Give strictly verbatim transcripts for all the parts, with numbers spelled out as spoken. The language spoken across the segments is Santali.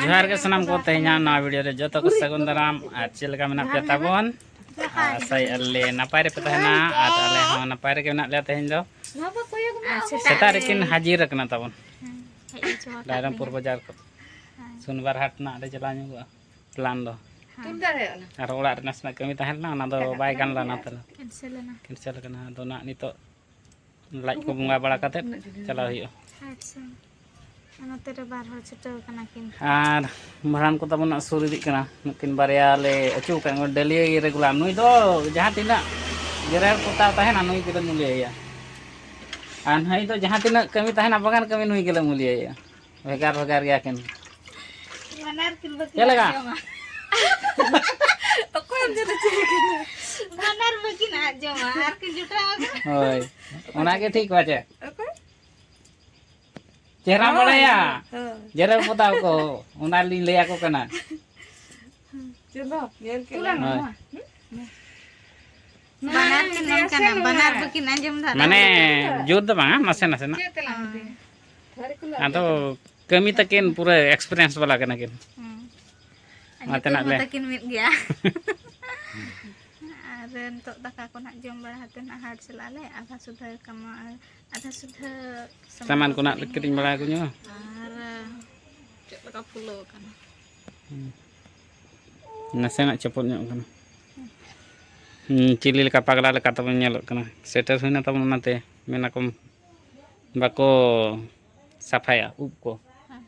ᱡᱚᱦᱟᱨ ᱜᱮ ᱥᱟᱱᱟᱢ ᱠᱚ, ᱛᱮᱦᱮᱧᱟᱜ ᱱᱚᱣᱟ ᱵᱷᱤᱰᱤᱭᱳ ᱨᱮ ᱡᱚᱛᱚ ᱠᱚ ᱥᱟᱹᱜᱩᱱ ᱫᱟᱨᱟᱢ᱾ ᱟᱨ ᱪᱮᱫ ᱞᱮᱠᱟ ᱢᱮᱱᱟᱜ ᱯᱮᱭᱟ ᱛᱟᱵᱚᱱ? ᱟᱨ ᱟᱥᱟᱭᱮᱫᱼᱟ ᱞᱮ ᱱᱟᱯᱟᱭ ᱨᱮᱯᱮ ᱛᱟᱦᱮᱱᱟ, ᱟᱨ ᱟᱞᱮ ᱦᱚᱸ ᱱᱟᱯᱟᱭ ᱨᱮᱜᱮ ᱢᱮᱱᱟᱜ ᱞᱮᱭᱟ ᱛᱮᱦᱮᱧ ᱫᱚ᱾ ᱟᱨ ᱥᱮᱛᱟᱜ ᱨᱮᱠᱤᱱ ᱦᱟᱹᱡᱤᱨ ᱟᱠᱟᱱᱟ ᱛᱟᱵᱚᱱ᱾ ᱦᱮᱸ, ᱦᱮᱡ ᱦᱚᱪᱚ ᱟᱠᱟᱫ ᱨᱟᱭᱨᱚᱝᱯᱩᱨ ᱞᱤᱧᱟ᱾ ᱵᱟᱡᱟᱨ ᱠᱷᱚᱱ᱾ ᱦᱮᱸ᱾ ᱥᱳᱢᱵᱟᱨ ᱦᱟᱴ ᱨᱮᱱᱟᱜ ᱚᱸᱰᱮ ᱪᱟᱞᱟᱣ ᱧᱚᱜᱚᱜᱼᱟ ᱯᱞᱟᱱ ᱫᱚ᱾ ᱦᱮᱸ᱾ ᱟᱨ ᱚᱲᱟᱜ ᱨᱮ ᱱᱟᱥᱮᱱᱟᱜ ᱠᱟᱹᱢᱤ ᱛᱟᱦᱮᱸ ᱞᱮᱱᱟ, ᱚᱱᱟ ᱫᱚ ᱵᱟᱭ ᱜᱟᱱ ᱞᱮᱱᱟ, ᱛᱟᱦᱞᱮ ᱠᱮᱱᱥᱮᱞ ᱮᱱᱟ᱾ ᱠᱮᱱᱥᱮᱞ ᱟᱠᱟᱱᱟ᱾ ᱟᱫᱚ ᱱᱟᱜ ᱱᱤᱛᱚᱜ ᱞᱟᱡ ᱠᱚ ᱵᱚᱸᱜᱟ ᱵᱟᱲᱟ ᱠᱟᱛᱮᱫ ᱪᱟᱞᱟᱣ ᱦᱩᱭᱩᱜᱼᱟ᱾ ᱟᱪᱪᱷᱟ, ᱱᱚᱛᱮ ᱨᱮ ᱵᱟᱨ ᱦᱚᱲ ᱪᱷᱩᱴᱟᱹᱣ ᱠᱟᱱᱟ ᱠᱤᱱ᱾ ᱟᱨ ᱵᱷᱟᱸᱰᱟᱱ ᱠᱚ ᱛᱟᱵᱚᱱ ᱱᱟᱜ ᱥᱩᱨ ᱤᱫᱤᱜ ᱠᱟᱱᱟ᱾ ᱱᱩᱠᱤᱱ ᱵᱟᱨᱭᱟ ᱞᱮ ᱟᱹᱪᱩ ᱟᱠᱟᱫ ᱠᱚᱣᱟ, ᱰᱟᱹᱞᱤᱭᱟᱹ ᱨᱮᱜᱩᱞᱟᱨ᱾ ᱱᱩᱭ ᱫᱚ ᱡᱟᱦᱟᱸ ᱛᱤᱱᱟᱹᱜ ᱡᱮᱨᱮᱲ ᱯᱚᱛᱟᱣ ᱛᱟᱦᱮᱱᱟ, ᱱᱩᱭ ᱜᱮᱞᱮ ᱢᱩᱞᱤᱭᱟᱹᱭᱟ᱾ ᱟᱨ ᱱᱩᱭ ᱫᱚ ᱡᱟᱦᱟᱸ ᱛᱤᱱᱟᱹᱜ ᱠᱟᱹᱢᱤ ᱛᱟᱦᱮᱱᱟ, ᱵᱟᱜᱟᱱ ᱠᱟᱹᱢᱤ, ᱱᱩᱭ ᱜᱮᱞᱮ ᱢᱩᱞᱤᱭᱟᱹᱭᱟ᱾ ᱵᱷᱮᱜᱟᱨ ᱵᱷᱮᱜᱟᱨ ᱜᱮᱭᱟ ᱠᱤᱱ᱾ ᱵᱟᱱᱟᱨ ᱠᱤᱱ ᱵᱟᱹᱠᱤᱱ ᱪᱮᱫ ᱞᱮᱠᱟ? ᱟᱸᱡᱚᱢᱟ᱾ ᱚᱠᱚᱭᱮᱢ ᱡᱮᱨᱮᱲ ᱦᱚᱪᱚᱭᱮ ᱠᱟᱱᱟ? ᱵᱟᱱᱟᱨ ᱵᱟᱹᱠᱤᱱ ᱟᱸᱡᱚᱢᱟ, ᱟᱨ ᱠᱤᱱ ᱡᱚᱴᱟᱣ ᱟᱠᱟᱱᱟ᱾ ᱦᱳᱭ, ᱚᱱᱟᱜᱮ ᱴᱷᱤᱠ ᱵᱟᱪᱮ᱾ ᱚᱠᱚᱭ? ᱪᱮᱦᱨᱟᱢ ᱦᱳᱭ, ᱵᱟᱲᱟᱭᱟ? ᱦᱳᱭ᱾ ᱡᱮᱨᱮᱲ ᱯᱚᱛᱟᱣ ᱠᱚ, ᱚᱱᱟ ᱞᱤᱧ ᱞᱟᱹᱭ ᱟᱠᱚ ᱠᱟᱱᱟ᱾ ᱪᱚᱞᱚ, ᱧᱮᱞ ᱠᱮᱫ ᱞᱟᱝ ᱦᱳᱭ᱾ ᱱᱚᱣᱟ᱾ ᱵᱟᱱᱟᱨ ᱠᱤᱱ ᱚᱱᱠᱟᱱᱟ, ᱵᱟᱱᱟᱨ ᱵᱟᱹᱠᱤᱱ ᱟᱸᱡᱚᱢ ᱫᱟ᱾ ᱢᱟᱱᱮ, ᱡᱳᱨ ᱫᱚ ᱵᱟᱝᱟ, ᱱᱟᱥᱮ ᱱᱟᱥᱮᱱᱟᱜ᱾ ᱪᱮᱫ ᱛᱮᱞᱟᱝ ᱩᱛᱩᱭᱟ? ᱟᱫᱚ ᱠᱟᱹᱢᱤ ᱛᱟᱹᱠᱤᱱ ᱯᱩᱨᱟᱹ experience ᱵᱟᱞᱟ ᱠᱟᱱᱟ ᱠᱤᱱ᱾ ᱦᱩᱸ᱾ ᱟᱨ ᱚᱱᱟᱛᱮ ᱧᱩᱛᱩᱢ ᱱᱟᱜ ᱦᱚᱸ ᱞᱮ ᱛᱟᱹᱠᱤᱱ ᱢᱤᱫ ᱜᱮᱭᱟ᱾ ᱟᱨ ᱱᱤᱛᱚᱜ ᱫᱟᱠᱟ ᱠᱚ ᱱᱟᱜ ᱡᱚᱢ ᱵᱟᱲᱟ ᱠᱟᱛᱮ ᱱᱟᱜ ᱦᱟᱴ ᱪᱟᱞᱟᱜ ᱟᱞᱮ, ᱟᱫᱷᱟ ᱥᱩᱫᱷᱟᱹ ᱠᱟᱢᱟ-, ᱟᱫᱷᱟ ᱥᱩᱫᱷᱟᱹ ᱥᱟᱢᱟᱱ ᱠᱚ ᱱᱟᱜ ᱠᱤᱨᱤᱧ ᱵᱟᱲᱟ ᱟᱹᱜᱩ ᱧᱚᱜᱼᱟ᱾ ᱟᱨ ᱪᱮᱫ ᱞᱮᱠᱟ ᱯᱷᱩᱞᱟᱹᱣ ᱟᱠᱟᱱᱟ᱾ ᱦᱩᱸ᱾ ᱱᱟᱥᱮᱱᱟᱜ ᱪᱚᱯᱚᱫ ᱧᱚᱜ ᱠᱟᱱᱟ᱾ ᱦᱩᱸ, ᱪᱤᱞᱤ ᱞᱮᱠᱟ ᱯᱟᱜᱽᱞᱟ ᱞᱮᱠᱟ ᱛᱟᱵᱚᱱ ᱧᱮᱞᱚᱜ ᱠᱟᱱᱟ᱾ ᱥᱮᱴᱮᱨ ᱦᱩᱭᱱᱟ ᱛᱟᱵᱚᱱ, ᱚᱱᱟᱛᱮ ᱢᱮᱱᱟᱠᱚ ᱵᱟᱠᱚ ᱥᱟᱯᱷᱟᱭᱟ ᱩᱵ ᱠᱚ᱾ ᱦᱮᱸ᱾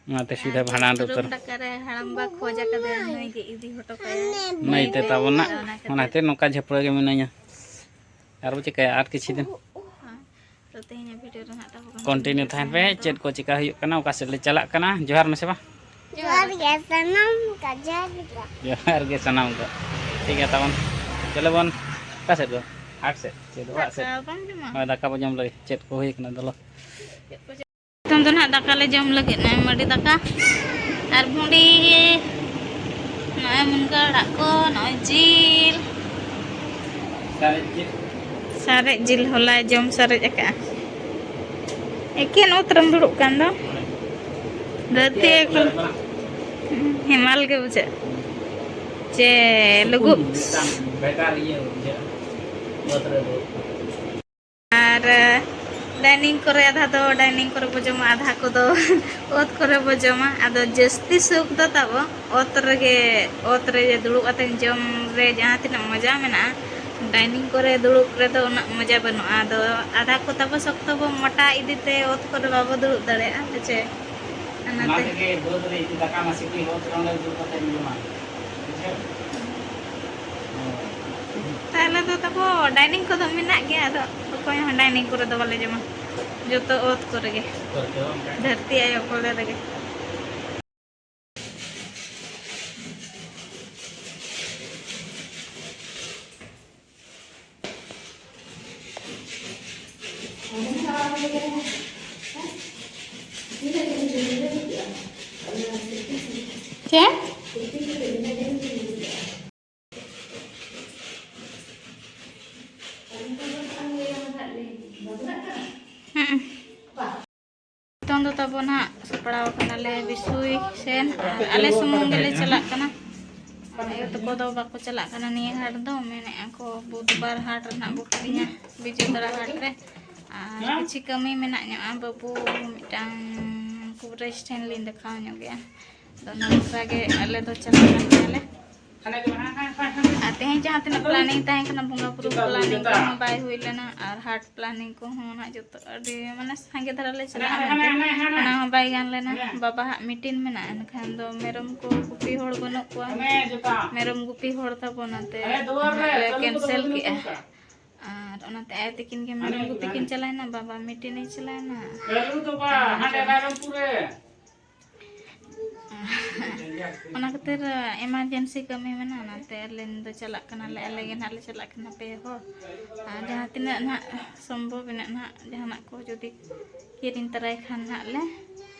ᱚᱱᱟᱛᱮ ᱥᱤᱫᱷᱟᱹ ᱟᱨ ᱵᱷᱟᱸᱰᱟᱱ ᱨᱮ ᱨᱩᱢ ᱩᱛᱟᱹᱨ᱾ ᱰᱟᱠᱟ ᱨᱮ ᱦᱟᱲᱟᱢᱵᱟ ᱠᱷᱚᱡ ᱟᱠᱟᱫᱮᱭᱟ, ᱱᱩᱭ ᱜᱮ ᱤᱫᱤ ᱦᱚᱴᱚ ᱠᱟᱭᱟᱭ᱾ ᱱᱩᱭ ᱛᱮ ᱛᱟᱵᱚᱱ ᱱᱟᱜ, ᱚᱱᱟ ᱠᱷᱟᱹᱛᱤᱨ᱾ ᱚᱱᱟᱛᱮ ᱱᱚᱝᱠᱟ ᱡᱷᱟᱹᱯᱲᱟᱹ ᱜᱮ ᱢᱤᱱᱟᱹᱧᱟ᱾ ᱟᱨ ᱵᱚ ᱪᱤᱠᱟᱹᱭᱟ ᱟᱨ ᱠᱤᱪᱷᱩ ᱫᱤᱱ? ᱦᱮᱸ᱾ ᱛᱚ ᱛᱮᱦᱮᱧᱟᱜ ᱵᱷᱤᱰᱤᱭᱳ ᱨᱮ ᱱᱟᱜ ᱛᱟᱵᱚ ᱠᱚᱱᱴᱤᱱᱤᱭᱩ ᱛᱟᱦᱮᱱ ᱯᱮ, ᱛᱟᱦᱮᱱ ᱫᱚ᱾ ᱪᱮᱫ ᱠᱚ ᱪᱤᱠᱟ ᱦᱩᱭᱩᱜ ᱠᱟᱱᱟ, ᱚᱠᱟ ᱥᱮᱫ ᱞᱮ ᱪᱟᱞᱟᱜ ᱠᱟᱱᱟ᱾ ᱡᱚᱦᱟᱨ ᱢᱮᱥᱮ ᱵᱟ᱾ ᱡᱚᱦᱟᱨ ᱜᱮ ᱥᱟᱱᱟᱢ ᱠᱚ, ᱡᱚᱦᱟᱨ ᱜᱮ᱾ ᱡᱚᱦᱟᱨ ᱜᱮ ᱥᱟᱱᱟᱢ ᱠᱚ᱾ ᱴᱷᱤᱠ ᱜᱮᱭᱟ ᱛᱟᱵᱚᱱ, ᱪᱚᱞᱚ ᱵᱚᱱ ᱚᱠᱟ ᱥᱮᱫ ᱫᱚ? ᱦᱟᱴ ᱥᱮᱫ, ᱪᱮᱫ ᱚᱲᱟᱜ ᱥᱮᱫ? ᱫᱟᱠᱟ ᱵᱟᱢ ᱡᱚᱢᱟ? ᱦᱳᱭ, ᱫᱟᱠᱟ ᱵᱚ ᱡᱚᱢ ᱞᱟᱹᱜᱤᱫ᱾ ᱪᱮᱫ ᱠᱚ ᱦᱩᱭ ᱠᱟᱱᱟ, ᱫᱮᱞᱟ᱾ ᱪᱮᱫ ᱠᱚ ᱪᱮᱫ? ᱱᱤᱛᱚᱝ ᱫᱚ ᱱᱟᱦᱟᱜ ᱫᱟᱠᱟ ᱞᱮ ᱡᱚᱢ ᱞᱟᱹᱜᱤᱫ᱾ ᱱᱚᱜᱼᱚᱭ ᱢᱟᱹᱰᱤ ᱫᱟᱠᱟ, ᱟᱨ ᱵᱷᱩᱸᱰᱤ, ᱱᱚᱜᱼᱚᱭ ᱢᱩᱱᱜᱟᱹ ᱟᱲᱟᱜ ᱠᱚ, ᱱᱚᱜᱼᱚᱭ ᱡᱤᱞ᱾ ᱥᱟᱨᱮᱡ ᱡᱤᱞ᱾ ᱥᱟᱨᱮᱡ ᱡᱤᱞ ᱦᱚᱞᱟᱭ ᱡᱚᱢ ᱥᱟᱨᱮᱡ ᱟᱠᱟᱫᱼᱟ᱾ ᱮᱠᱮᱱ ᱚᱛ ᱨᱮᱢ ᱫᱩᱲᱩᱵ ᱠᱟᱱ ᱫᱚ᱾ ᱫᱷᱟᱹᱨᱛᱤ ᱮᱠᱫᱚᱢ ᱦᱮᱢᱟᱞ ᱜᱮ ᱵᱩᱡᱷᱟᱹᱜᱼᱟ᱾ ᱪᱮ ᱞᱩᱜᱩᱵ᱾ ᱢᱤᱫᱴᱟᱝ ᱵᱷᱮᱜᱟᱨ ᱤᱭᱟᱹ ᱵᱩᱡᱷᱟᱹᱜᱼᱟ ᱚᱛ ᱨᱮ ᱫᱩᱲᱩᱵ᱾ ᱟᱨ ᱰᱟᱭᱱᱤᱝ ᱠᱚᱨᱮ, ᱟᱫᱷᱟ ᱫᱚ ᱰᱟᱭᱱᱤᱝ ᱠᱚᱨᱮ ᱵᱚ ᱡᱚᱢᱟ, ᱟᱫᱷᱟ ᱠᱚᱫᱚ ᱚᱛ ᱠᱚᱨᱮ ᱵᱚ ᱡᱚᱢᱟ᱾ ᱟᱫᱚ ᱡᱟᱹᱥᱛᱤ ᱥᱩᱠ ᱫᱚ ᱛᱟᱵᱚ ᱚᱛ ᱨᱮᱜᱮ, ᱚᱛ ᱨᱮ ᱫᱩᱲᱩᱵ ᱠᱟᱛᱮ ᱡᱚᱢ ᱨᱮ ᱡᱟᱦᱟᱸ ᱛᱤᱱᱟᱹᱜ ᱢᱚᱡᱟ ᱢᱮᱱᱟᱜᱼᱟ, ᱰᱟᱭᱱᱤᱝ ᱠᱚᱨᱮ ᱫᱩᱲᱩᱵ ᱨᱮᱫᱚ ᱩᱱᱟᱹᱜ ᱢᱚᱡᱟ ᱵᱟᱹᱱᱩᱜᱼᱟ᱾ ᱟᱫᱚ ᱟᱫᱷᱟ ᱠᱚ ᱛᱟᱵᱚ ᱥᱚᱠᱛᱚ ᱵᱚ ᱢᱚᱴᱟ ᱤᱫᱤ ᱛᱮ ᱚᱛ ᱠᱚᱨᱮ ᱵᱟᱵᱚ ᱫᱩᱲᱩᱵ ᱫᱟᱲᱮᱭᱟᱜᱼᱟ, ᱦᱮᱸ ᱪᱮ? ᱚᱱᱟ ᱚᱱᱟᱛᱮ ᱛᱮᱜᱮ ᱵᱟᱹᱫᱽ ᱨᱮ ᱤᱫᱤ ᱫᱟᱠᱟ ᱢᱟ ᱥᱤᱵᱤᱞ ᱚᱛ ᱨᱮ ᱚᱸᱰᱮ ᱫᱩᱲᱩᱵ ᱠᱟᱛᱮ ᱡᱚᱢᱟ᱾ ᱵᱩᱡᱷᱟᱹᱣ? ᱛᱟᱦᱞᱮ ᱫᱚ ᱛᱟᱵᱚ ᱰᱟᱭᱱᱤᱝ ᱠᱚᱫᱚ ᱢᱮᱱᱟᱜ ᱜᱮᱭᱟ, ᱟᱫᱚ ᱚᱠᱚᱭ ᱦᱚᱸ ᱰᱟᱭᱱᱤᱝ ᱠᱚᱨᱮ ᱫᱚ ᱵᱟᱞᱮ ᱡᱚᱢᱟ, ᱡᱚᱛᱚ ᱚᱛ ᱠᱚᱨᱮ ᱜᱮ, ᱚᱛ ᱠᱚᱨᱮ ᱜᱮ᱾ ᱫᱷᱟᱹᱨᱛᱤ ᱟᱭᱳ ᱠᱚᱞᱮ ᱨᱮᱜᱮ᱾ ᱪᱮᱫ? ᱦᱩᱸ᱾ ᱱᱤᱛᱚᱝ ᱫᱚ ᱛᱟᱵᱚ ᱱᱟᱦᱟᱜ ᱥᱟᱯᱲᱟᱣ ᱠᱟᱱᱟᱞᱮ ᱵᱤᱥᱩᱭ ᱥᱮᱱ, ᱟᱨ ᱟᱞᱮ ᱥᱩᱢᱩᱝ ᱜᱮᱞᱮ ᱪᱟᱞᱟᱜ ᱠᱟᱱᱟ᱾ ᱟᱭᱳ ᱛᱟᱠᱚ ᱫᱚ ᱵᱟᱠᱚ ᱪᱟᱞᱟᱜ ᱠᱟᱱᱟ ᱱᱤᱭᱟᱹ ᱦᱟᱴ ᱫᱚ, ᱢᱮᱱᱮᱫᱼᱟ ᱠᱚ ᱵᱩᱫᱷᱵᱟᱨ ᱦᱟᱴ ᱨᱮᱱᱟᱜ ᱠᱚ ᱠᱤᱨᱤᱧᱟ ᱵᱤᱡᱚᱭᱫᱟᱲᱟ ᱦᱟᱴ ᱨᱮ᱾ ᱟᱨ ᱠᱤᱪᱷᱤ ᱠᱟᱹᱢᱤ ᱢᱮᱱᱟᱜ ᱧᱚᱜᱼᱟ, ᱵᱟᱹᱵᱩ ᱢᱤᱫᱴᱟᱝ ᱠᱚᱵᱤᱨᱟᱡᱽ ᱴᱷᱮᱱ ᱞᱤᱧ ᱫᱮᱠᱷᱟᱣ ᱧᱚᱜ ᱜᱮᱭᱟ᱾ ᱟᱫᱚ ᱚᱱᱟ ᱵᱟᱠᱷᱨᱟ ᱜᱮ ᱟᱞᱮ ᱫᱚ ᱪᱟᱞᱟᱜ ᱠᱟᱱ ᱜᱮᱭᱟᱞᱮ᱾ ᱟᱨ ᱛᱮᱦᱮᱧ ᱡᱟᱦᱟᱸ ᱛᱤᱱᱟᱹᱜ planning ᱛᱟᱦᱮᱸ ᱠᱟᱱᱟ, ᱵᱚᱸᱜᱟ ᱵᱩᱨᱩ planning ᱠᱚᱦᱚᱸ ᱵᱟᱭ ᱦᱩᱭ ᱞᱮᱱᱟ, ᱟᱨ ᱦᱟᱴ planning ᱠᱚᱦᱚᱸ ᱱᱟᱜ ᱡᱚᱛᱚ ᱟᱹᱰᱤ ᱢᱟᱱᱮ ᱥᱟᱸᱜᱮ ᱫᱷᱟᱨᱟ ᱞᱮ ᱪᱟᱞᱟᱜᱼᱟ ᱢᱮᱱᱛᱮ, ᱚᱱᱟ ᱦᱚᱸ ᱵᱟᱭ ᱜᱟᱱ ᱞᱮᱱᱟ᱾ ᱵᱟᱵᱟ ᱦᱟᱜ meeting ᱢᱮᱱᱟᱜᱼᱟ, ᱮᱱᱠᱷᱟᱱ ᱫᱚ ᱢᱮᱨᱚᱢ ᱠᱚ ᱜᱩᱯᱤ ᱦᱚᱲ ᱵᱟᱹᱱᱩᱜ ᱠᱚᱣᱟ, ᱢᱮᱨᱚᱢ ᱜᱩᱯᱤ ᱦᱚᱲ ᱛᱟᱵᱚ, ᱚᱱᱟᱛᱮ ᱱᱟᱜ ᱞᱮ cancel ᱠᱮᱜᱼᱟ᱾ ᱟᱨ ᱚᱱᱟᱛᱮ ᱟᱭᱳ ᱛᱟᱹᱠᱤᱱ ᱜᱮ ᱢᱮᱨᱚᱢ ᱜᱩᱯᱤ ᱠᱤᱱ ᱪᱟᱞᱟᱣᱮᱱᱟ, ᱵᱟᱵᱟ meeting ᱮ ᱪᱟᱞᱟᱣᱮᱱᱟ᱾ ᱟᱨ ᱚᱱᱟ ᱠᱷᱟᱹᱛᱤᱨ emergency ᱠᱟᱹᱢᱤ ᱢᱮᱱᱟᱜᱼᱟ, ᱚᱱᱟᱛᱮ ᱟᱞᱮ ᱫᱚ ᱪᱟᱞᱟᱜ ᱠᱟᱱᱟᱞᱮ, ᱟᱞᱮ ᱜᱮ ᱱᱟᱦᱟᱜ ᱞᱮ ᱪᱟᱞᱟᱜ ᱠᱟᱱᱟ ᱯᱮ ᱦᱚᱲ᱾ ᱟᱨ ᱡᱟᱦᱟᱸ ᱛᱤᱱᱟᱹᱜ ᱱᱟᱦᱟᱜ ᱥᱚᱢᱵᱷᱚᱵ ᱤᱱᱟᱹᱜ ᱱᱟᱦᱟᱜ ᱡᱟᱦᱟᱱᱟᱜ ᱠᱚ ᱡᱩᱫᱤ ᱠᱤᱨᱤᱧ ᱛᱚᱨᱟᱭ ᱠᱷᱟᱱ ᱱᱟᱦᱟᱜ ᱞᱮ,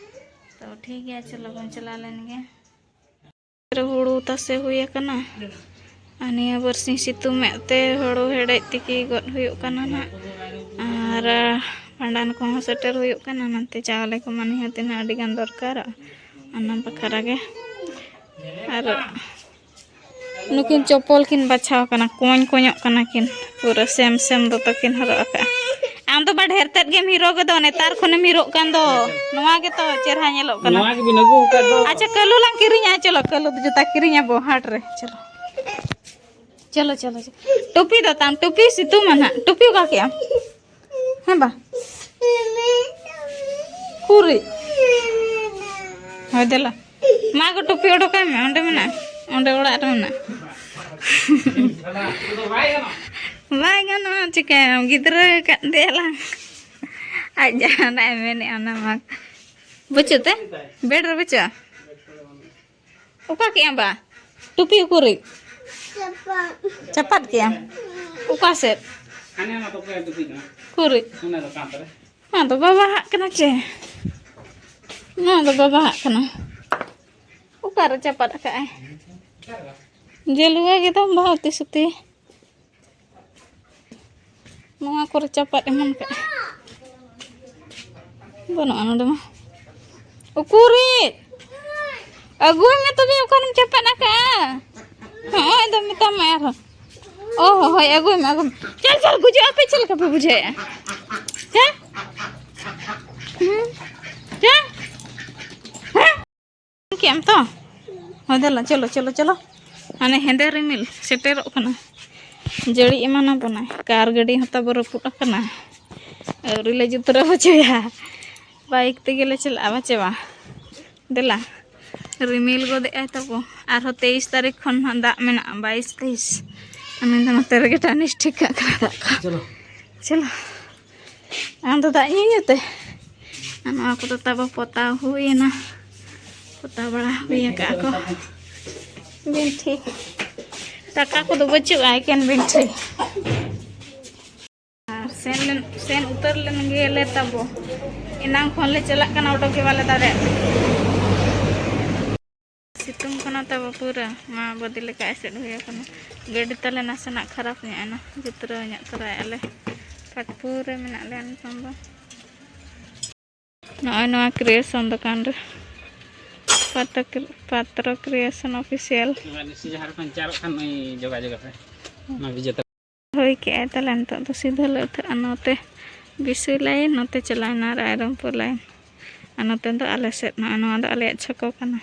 ᱛᱚ ᱴᱷᱤᱠ ᱜᱮᱭᱟ, ᱪᱚᱞᱚ ᱵᱚᱱ ᱪᱟᱞᱟᱣ ᱞᱮᱱ ᱜᱮ᱾ ᱦᱩᱲᱩ ᱛᱟᱥᱮ ᱦᱩᱭ ᱟᱠᱟᱱᱟ, ᱟᱨ ᱱᱤᱭᱟᱹ ᱵᱟᱨᱥᱤᱧ ᱥᱤᱛᱩᱝ ᱮᱫ ᱛᱮ ᱦᱩᱲᱩ ᱦᱮᱰᱮᱡ ᱛᱤᱠᱤ ᱜᱚᱫ ᱦᱩᱭᱩᱜ ᱠᱟᱱᱟ ᱱᱟᱦᱟᱜ᱾ ᱟᱨ ᱵᱷᱟᱸᱰᱟᱱ ᱠᱚᱦᱚᱸ ᱥᱮᱴᱮᱨ ᱦᱩᱭᱩᱜ ᱠᱟᱱᱟ, ᱱᱚᱛᱮ ᱪᱟᱣᱞᱮ ᱠᱚᱢᱟ ᱱᱤᱦᱟᱹᱛ ᱛᱤᱱᱟᱹᱜ ᱟᱹᱰᱤ ᱜᱟᱱ ᱫᱚᱨᱠᱟᱨᱚᱜᱼᱟ, ᱚᱱᱟ ᱵᱟᱠᱷᱨᱟ ᱜᱮ᱾ ᱟᱨ ᱱᱩᱠᱤᱱ ᱪᱚᱯᱚᱞ ᱠᱤᱱ ᱵᱟᱪᱷᱟᱣ ᱠᱟᱱᱟ, ᱠᱚᱧ ᱠᱚᱧᱚᱜ ᱠᱟᱱᱟ ᱠᱤᱱ, ᱯᱩᱨᱟᱹ ᱥᱮᱢ ᱥᱮᱢ ᱫᱚᱛᱚ ᱠᱤᱱ ᱦᱚᱨᱚᱜ ᱟᱠᱟᱫᱼᱟ᱾ ᱟᱢ ᱫᱚ ᱵᱟ ᱰᱷᱮᱨ ᱛᱮᱫ ᱜᱮᱢ ᱦᱤᱨᱳ ᱜᱮᱫᱚ, ᱱᱮᱛᱟᱨ ᱠᱷᱚᱱᱮᱢ ᱦᱤᱨᱳᱜ ᱠᱟᱱ ᱫᱚ᱾ ᱱᱚᱣᱟ ᱜᱮᱛᱚ ᱪᱮᱦᱨᱟ ᱧᱮᱞᱚᱜ ᱠᱟᱱᱟ᱾ ᱱᱚᱣᱟ ᱜᱮᱵᱤᱱ ᱟᱹᱜᱩ ᱟᱠᱟᱫ ᱫᱚ᱾ ᱟᱪᱪᱷᱟ, ᱠᱟᱹᱞᱩ ᱞᱟᱝ ᱠᱤᱨᱤᱧᱟ, ᱪᱚᱞᱚ, ᱠᱟᱹᱞᱩ ᱫᱚ ᱡᱩᱛᱟ ᱠᱤᱨᱤᱧ ᱟᱵᱚ ᱦᱟᱴ ᱨᱮ, ᱪᱚᱞᱚ᱾ ᱪᱚᱞᱚ, ᱪᱚᱞᱚ, ᱪᱚᱞᱚ᱾ ᱴᱩᱯᱤ ᱫᱚ ᱛᱟᱢ, ᱴᱩᱯᱤ ᱥᱤᱛᱩᱝ ᱟ ᱱᱟᱦᱟᱜ, ᱴᱩᱯᱤ ᱚᱠᱟ ᱠᱮᱜ ᱟᱢ? ᱦᱮᱸ ᱵᱟ? ᱩᱠᱩᱨᱤᱡ? ᱦᱳᱭ, ᱫᱮᱞᱟ᱾ ᱢᱟ ᱜᱚ, ᱴᱩᱯᱤ ᱚᱰᱚᱠᱟᱭ ᱢᱮ, ᱚᱸᱰᱮ ᱢᱮᱱᱟᱜᱼᱟ, ᱚᱸᱰᱮ ᱚᱲᱟᱜ ᱨᱮ ᱢᱮᱱᱟᱜᱼᱟ᱾ ᱵᱟᱭ ᱜᱟᱱᱚᱜᱼᱟ, ᱪᱤᱠᱟᱹᱭᱟᱢ, ᱜᱤᱫᱽᱨᱟᱹ ᱠᱟᱱ ᱫᱮᱭᱟᱞᱟᱝ᱾ ᱟᱡ ᱡᱟᱦᱟᱱᱟᱜ ᱮ ᱢᱮᱱᱮᱫᱼᱟ, ᱚᱱᱟ ᱢᱟ᱾ ᱵᱟᱹᱪᱩᱜ ᱛᱮ? ᱵᱮᱰ ᱨᱮ ᱵᱟᱹᱪᱩᱜᱼᱟ? ᱚᱠᱟ ᱠᱮᱜ ᱟᱢ ᱵᱟ? ᱴᱩᱯᱤ ᱩᱠᱩᱨᱤᱡ? ᱪᱟᱯᱟᱫ᱾ ᱪᱟᱯᱟᱫ ᱠᱮᱜ ᱟᱢ? ᱚᱠᱟ ᱥᱮᱫ? ᱦᱟᱱᱮ ᱚᱱᱟ ᱫᱚ ᱚᱠᱚᱭᱟᱜ ᱴᱩᱯᱤ ᱠᱟᱱᱟ? ᱩᱠᱩᱨᱤᱡ? ᱚᱱᱟ ᱫᱚ ᱠᱟᱱ ᱛᱟᱞᱮ᱾ ᱱᱚᱣᱟ ᱫᱚ ᱵᱟᱵᱟᱣᱟᱜ ᱠᱟᱱᱟ ᱪᱮ? ᱱᱚᱣᱟ ᱫᱚ ᱵᱟᱵᱟᱣᱟᱜ ᱠᱟᱱᱟ᱾ ᱚᱠᱟᱨᱮ ᱪᱟᱯᱟᱫ ᱟᱠᱟᱫ ᱟᱭ? ᱡᱟᱹᱞᱩᱣᱟ ᱜᱮᱛᱟᱢ ᱵᱟᱦᱟ ᱩᱛᱤ ᱥᱩᱛᱤ᱾ ᱱᱚᱣᱟ ᱠᱚᱨᱮ ᱪᱟᱯᱟᱫ ᱮᱢᱟᱱ ᱠᱟᱜᱼᱟ᱾ ᱵᱟᱹᱱᱩᱜᱼᱟ ᱱᱚᱰᱮ ᱢᱟ᱾ ᱩᱠᱩᱨᱤᱡ? ᱟᱹᱜᱩᱭ ᱢᱮ ᱛᱚᱵᱮ, ᱚᱠᱟᱨᱮᱢ ᱪᱟᱯᱟᱫ ᱟᱠᱟᱜᱼᱟ? ᱦᱚᱸᱜᱼᱚᱭ ᱫᱚ ᱢᱮᱛᱟᱢ ᱢᱮ ᱟᱨᱦᱚᱸ᱾ ᱚ ᱦᱚᱸ, ᱦᱳᱭ, ᱟᱹᱜᱩᱭ ᱢᱮ, ᱟᱹᱜᱩᱭ ᱢᱮ᱾ ᱪᱚᱞ, ᱪᱚᱞ, ᱜᱩᱡᱩᱜ ᱟᱯᱮ, ᱪᱮᱫ ᱞᱮᱠᱟ ᱯᱮ ᱵᱩᱡᱷᱟᱹᱣᱮᱫᱼᱟ? ᱦᱮᱸ? ᱦᱮᱸ? ᱦᱮᱸ? ᱠᱮᱜ ᱟᱢ ᱛᱚ? ᱦᱳᱭ, ᱫᱮᱞᱟ, ᱪᱚᱞᱚ, ᱪᱚᱞᱚ, ᱪᱚᱞᱚ᱾ ᱦᱟᱱᱮ ᱦᱮᱸᱫᱮ ᱨᱤᱢᱤᱞ ᱥᱮᱴᱮᱨᱚᱜ ᱠᱟᱱᱟ᱾ ᱡᱟᱹᱲᱤ ᱮᱢᱟᱱ ᱟᱵᱚᱱᱟᱭ᱾ ᱠᱟᱨ ᱜᱟᱹᱰᱤ ᱦᱚᱸ ᱛᱟᱵᱚ ᱨᱟᱹᱯᱩᱫ ᱟᱠᱟᱱᱟ᱾ ᱟᱹᱣᱨᱤ ᱞᱮ ᱡᱩᱛᱨᱟᱹᱣ ᱦᱚᱪᱚᱭᱟ᱾ ᱵᱟᱭᱤᱠ ᱛᱮᱜᱮ ᱞᱮ ᱪᱟᱞᱟᱜᱼᱟ, ᱵᱟᱪᱮ ᱵᱟ? ᱫᱮᱞᱟ, ᱨᱤᱢᱤᱞ ᱜᱚᱫᱮᱜᱼᱟᱭ ᱛᱟᱵᱚ᱾ ᱟᱨᱦᱚᱸ ᱛᱮᱭᱤᱥ ᱛᱟᱹᱨᱤᱠᱷ ᱠᱷᱚᱱ ᱦᱟᱸᱜ ᱫᱟᱜ ᱢᱮᱱᱟᱜᱼᱟ, ᱵᱟᱭᱤᱥ, ᱛᱮᱭᱤᱥ᱾ ᱟᱨ ᱢᱮᱱᱫᱚ ᱱᱚᱛᱮ ᱨᱮᱜᱮ ᱴᱟᱱᱤᱥ ᱴᱷᱤᱠ ᱠᱟᱜ ᱠᱟᱱᱟ ᱫᱟᱜ ᱠᱚ᱾ ᱪᱚᱞᱚ᱾ ᱪᱚᱞᱚ᱾ ᱟᱢ ᱫᱚ ᱫᱟᱜ ᱧᱩ ᱧᱩ ᱛᱮ? ᱟᱨ ᱱᱚᱣᱟ ᱠᱚᱫᱚ ᱛᱟᱵᱚ ᱯᱚᱛᱟᱣ ᱦᱩᱭᱮᱱᱟ᱾ ᱯᱚᱛᱟᱣ ᱵᱟᱲᱟ ᱦᱩᱭ ᱟᱠᱟᱫᱼᱟ ᱠᱚ᱾ ᱵᱤᱱᱴᱷᱤ᱾ ᱫᱟᱠᱟ ᱠᱚᱫᱚ ᱵᱟᱹᱪᱩᱜᱼᱟ, ᱮᱠᱮᱱ ᱵᱤᱱᱴᱷᱤ᱾ ᱟᱨ ᱥᱮᱱ ᱞᱮᱱ, ᱥᱮᱱ ᱩᱛᱟᱹᱨ ᱞᱮᱱ ᱜᱮᱞᱮ ᱛᱟᱵᱚ᱾ ᱮᱱᱟᱝ ᱠᱷᱚᱱ ᱞᱮ ᱪᱟᱞᱟᱜ ᱠᱟᱱᱟ, ᱚᱰᱚᱠ ᱜᱮ ᱵᱟᱞᱮ ᱫᱟᱲᱮᱭᱟᱜ ᱠᱟᱱᱟ᱾ ᱥᱤᱛᱩᱝ ᱠᱟᱱᱟ ᱛᱟᱵᱚ ᱯᱩᱨᱟᱹ᱾ ᱢᱟ ᱵᱚᱫᱤ ᱞᱮᱠᱟ ᱮᱥᱮᱫ ᱦᱩᱭ ᱟᱠᱟᱱᱟ᱾ ᱜᱟᱹᱰᱤ ᱛᱟᱞᱮ ᱱᱟᱥᱮᱱᱟᱜ ᱠᱷᱟᱨᱟᱯ ᱧᱚᱜ ᱮᱱᱟ, ᱡᱩᱛᱨᱟᱹᱣ ᱧᱚᱜ ᱛᱚᱨᱟᱭᱮᱫᱼᱟ ᱞᱮ᱾ ᱯᱷᱟᱴᱯᱩᱨ ᱨᱮ ᱢᱮᱱᱟᱜ ᱞᱮᱭᱟ ᱱᱤᱛᱚᱝ ᱫᱚ᱾ ᱱᱚᱜᱼᱚᱭ ᱱᱚᱣᱟ ᱠᱨᱤᱭᱮᱥᱚᱱ ᱫᱚᱠᱟᱱ ᱨᱮ, ᱯᱟᱛᱨᱚ, ᱯᱟᱛᱨᱚ ᱠᱨᱤᱭᱮᱥᱚᱱ ᱚᱯᱷᱤᱥᱤᱭᱟᱞ᱾ ᱱᱚᱣᱟ ᱱᱤᱥᱤ ᱡᱟᱦᱟᱸ ᱨᱮᱠᱷᱚᱱ ᱪᱟᱨᱚᱜ ᱠᱷᱟᱱ ᱱᱩᱭ ᱡᱳᱜᱟᱡᱳᱜᱽ ᱯᱮ᱾ ᱱᱚᱣᱟ ᱵᱤᱡᱮᱛᱟ᱾ ᱦᱩᱭ ᱠᱮᱜᱼᱟᱭ ᱛᱟᱦᱞᱮ, ᱱᱤᱛᱚᱜ ᱫᱚ ᱥᱤᱫᱷᱟᱹ ᱞᱮ ᱩᱴᱷᱟᱹᱜᱼᱟ ᱱᱚᱛᱮ ᱵᱤᱥᱩᱭ ᱞᱟᱭᱤᱱ, ᱱᱚᱛᱮ ᱪᱟᱞᱟᱣᱮᱱᱟ ᱨᱟᱭᱨᱚᱝᱯᱩᱨ ᱞᱟᱭᱤᱱ, ᱟᱨ ᱱᱚᱛᱮ ᱫᱚ ᱟᱞᱮ ᱥᱮᱫ᱾ ᱱᱚᱜᱼᱚᱭ ᱱᱚᱣᱟ ᱫᱚ ᱟᱞᱮᱭᱟᱜ ᱪᱷᱚᱠᱚ ᱠᱟᱱᱟ᱾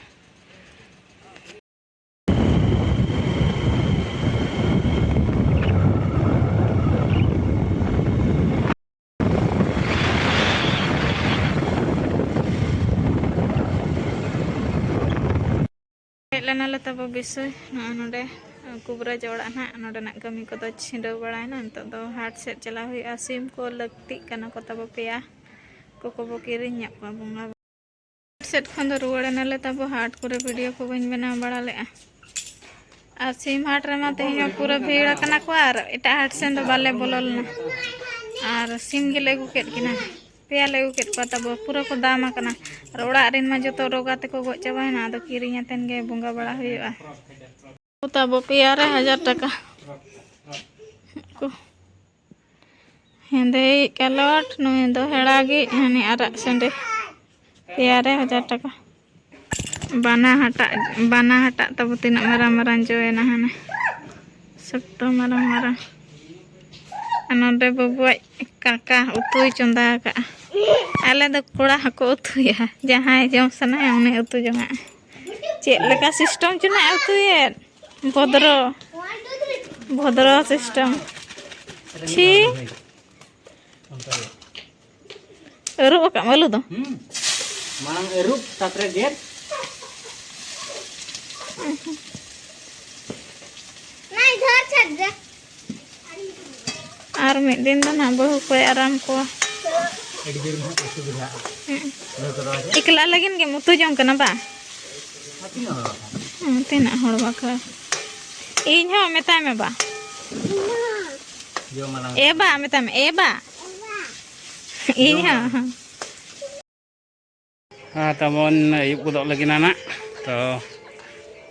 ᱦᱮᱡ ᱞᱮᱱᱟᱞᱮ ᱛᱟᱵᱚ ᱵᱤᱥᱚᱭ ᱱᱚᱜᱼᱚ ᱱᱚᱰᱮ ᱠᱩᱵᱨᱟᱡᱽ ᱚᱲᱟᱜ ᱱᱟᱦᱟᱜ᱾ ᱱᱚᱰᱮᱱᱟᱜ ᱠᱟᱹᱢᱤ ᱠᱚᱫᱚ ᱪᱷᱤᱸᱰᱟᱹᱣ ᱵᱟᱲᱟᱭᱮᱱᱟ᱾ ᱱᱤᱛᱚᱜ ᱫᱚ ᱦᱟᱴ ᱥᱮᱫ ᱪᱟᱞᱟᱣ ᱦᱩᱭᱩᱜᱼᱟ᱾ ᱥᱤᱢ ᱠᱚ ᱞᱟᱹᱠᱛᱤᱜ ᱠᱟᱱᱟ ᱠᱚ ᱛᱟᱵᱚ ᱯᱮᱭᱟ, ᱠᱚᱠᱚ ᱵᱚ ᱠᱤᱨᱤᱧ ᱧᱚᱜ ᱠᱚᱣᱟ ᱵᱚᱸᱜᱟ᱾ ᱥᱮᱫ ᱠᱷᱚᱱ ᱫᱚ ᱨᱩᱣᱟᱹᱲ ᱮᱱᱟᱞᱮ ᱛᱟᱵᱚ᱾ ᱦᱟᱴ ᱠᱚᱨᱮ ᱵᱷᱤᱰᱤᱭᱳ ᱠᱚ ᱵᱟᱹᱧ ᱵᱮᱱᱟᱣ ᱵᱟᱲᱟ ᱞᱮᱫᱼᱟ᱾ ᱟᱨ ᱥᱤᱢ ᱦᱟᱴ ᱨᱮᱢᱟ ᱛᱮᱦᱮᱧ ᱢᱟ ᱯᱩᱨᱟᱹ ᱵᱷᱤᱲ ᱟᱠᱟᱱᱟ ᱠᱚ, ᱟᱨ ᱮᱴᱟᱜ ᱦᱟᱴ ᱥᱮᱱ ᱫᱚ ᱵᱟᱞᱮ ᱵᱚᱞᱚ ᱞᱮᱱᱟ᱾ ᱟᱨ ᱥᱤᱢ ᱜᱮᱞᱮ ᱟᱹᱜᱩ ᱠᱮᱫ ᱠᱤᱱᱟ, ᱯᱮᱭᱟ ᱞᱮ ᱟᱹᱜᱩ ᱠᱮᱫ ᱠᱚᱣᱟ ᱛᱟᱵᱚ᱾ ᱯᱩᱨᱟᱹ ᱠᱚ ᱫᱟᱢ ᱟᱠᱟᱱᱟ᱾ ᱟᱨ ᱚᱲᱟᱜ ᱨᱮᱱ ᱢᱟ ᱡᱚᱛᱚ ᱨᱳᱜᱟ ᱛᱮᱠᱚ ᱜᱚᱡ ᱪᱟᱵᱟᱭᱮᱱᱟ, ᱟᱫᱚ ᱠᱤᱨᱤᱧ ᱟᱛᱮᱱ ᱜᱮ ᱵᱚᱸᱜᱟ ᱵᱟᱲᱟ ᱦᱩᱭᱩᱜᱼᱟ᱾ ᱛᱟᱵᱚ ᱯᱮᱭᱟ ᱨᱮ ᱦᱟᱡᱟᱨ ᱴᱟᱠᱟ ᱠᱚ᱾ ᱦᱮᱸᱫᱮᱭᱤᱡ ᱠᱟᱞᱚᱴ, ᱱᱩᱭ ᱫᱚ ᱦᱮᱲᱟᱜᱤᱡ, ᱦᱟᱹᱱᱤ ᱟᱨᱟᱜ ᱥᱮᱸᱰᱮ᱾ ᱯᱮᱭᱟ ᱨᱮ ᱦᱟᱡᱟᱨ ᱴᱟᱠᱟ᱾ ᱵᱟᱱᱟ ᱦᱟᱴᱟᱜ, ᱵᱟᱱᱟ ᱦᱟᱴᱟᱜ ᱛᱟᱵᱚ ᱛᱤᱱᱟᱹᱜ ᱢᱟᱨᱟᱝ ᱢᱟᱨᱟᱝ ᱡᱚᱭᱮᱱᱟ ᱦᱟᱱᱮ᱾ ᱥᱚᱠᱛᱚ ᱢᱟᱨᱟᱝ ᱢᱟᱨᱟᱝ᱾ ᱟᱨ ᱱᱚᱰᱮ ᱵᱟᱹᱵᱩᱣᱟᱜ ᱠᱟᱠᱟ ᱩᱛᱩᱭ ᱪᱚᱸᱫᱟ ᱟᱠᱟᱫᱼᱟ᱾ ᱟᱞᱮ ᱫᱚ ᱠᱚᱲᱟ ᱦᱚᱸᱠᱚ ᱩᱛᱩᱭᱟ, ᱡᱟᱦᱟᱸᱭ ᱡᱚᱢ ᱥᱟᱱᱟᱭᱟ ᱩᱱᱤ ᱩᱛᱩ ᱡᱚᱝᱟᱜᱼᱟ᱾ ᱪᱮᱫ ᱞᱮᱠᱟ ᱥᱤᱥᱴᱮᱢ ᱪᱚ ᱱᱟᱜ ᱩᱛᱩᱭᱮᱫ᱾ ᱵᱷᱚᱫᱨᱚ, ᱵᱷᱚᱫᱨᱚ ᱥᱤᱥᱴᱮᱢ᱾ ᱪᱷᱤ᱾ ᱟᱹᱨᱩᱵ ᱟᱠᱟᱫ ᱟᱹᱞᱩ ᱫᱚ᱾ ᱦᱩᱸ᱾ ᱢᱟᱲᱟᱝ ᱟᱹᱨᱩᱵ, ᱛᱟᱯᱚᱨᱮ ᱜᱮᱫ᱾ ᱟᱨ ᱢᱤᱫ ᱫᱤᱱ ᱫᱚ ᱱᱟᱦᱟᱜ ᱵᱟᱹᱦᱩ ᱠᱚᱭ ᱟᱨᱟᱢ ᱠᱚᱣᱟ᱾ ᱟᱹᱰᱤ ᱡᱳᱨ ᱱᱟᱦᱟᱜ ᱠᱚ ᱥᱩᱵᱤᱫᱷᱟᱜᱼᱟ᱾ ᱦᱩᱸ᱾ ᱵᱟᱹᱦᱩ ᱠᱚᱫᱚ ᱪᱮᱫ? ᱮᱠᱞᱟ ᱞᱟᱹᱜᱤᱫ ᱜᱮᱢ ᱩᱛᱩ ᱡᱚᱝ ᱠᱟᱱᱟ ᱵᱟ? ᱟᱨ ᱛᱤᱱᱟᱹᱜ ᱦᱚᱲ ᱵᱟᱠᱷᱨᱟ? ᱦᱩᱸ, ᱛᱤᱱᱟᱹᱜ ᱦᱚᱲ ᱵᱟᱠᱷᱨᱟ? ᱤᱧ ᱦᱚᱸ ᱢᱮᱛᱟᱭ ᱢᱮ ᱵᱟ᱾ ᱡᱚᱢ ᱟᱞᱟᱝ᱾ ᱮ ᱵᱟ ᱢᱮᱛᱟᱭ ᱢᱮ, ᱮ ᱵᱟ᱾ ᱤᱧ ᱡᱚᱢ ᱦᱚᱸ᱾ ᱟᱞᱟᱝ᱾ ᱦᱮᱸ, ᱛᱟᱵᱚᱱ ᱟᱹᱭᱩᱵ ᱜᱚᱫᱚᱜ ᱞᱟᱹᱜᱤᱫ ᱱᱟᱜ᱾ ᱛᱚ,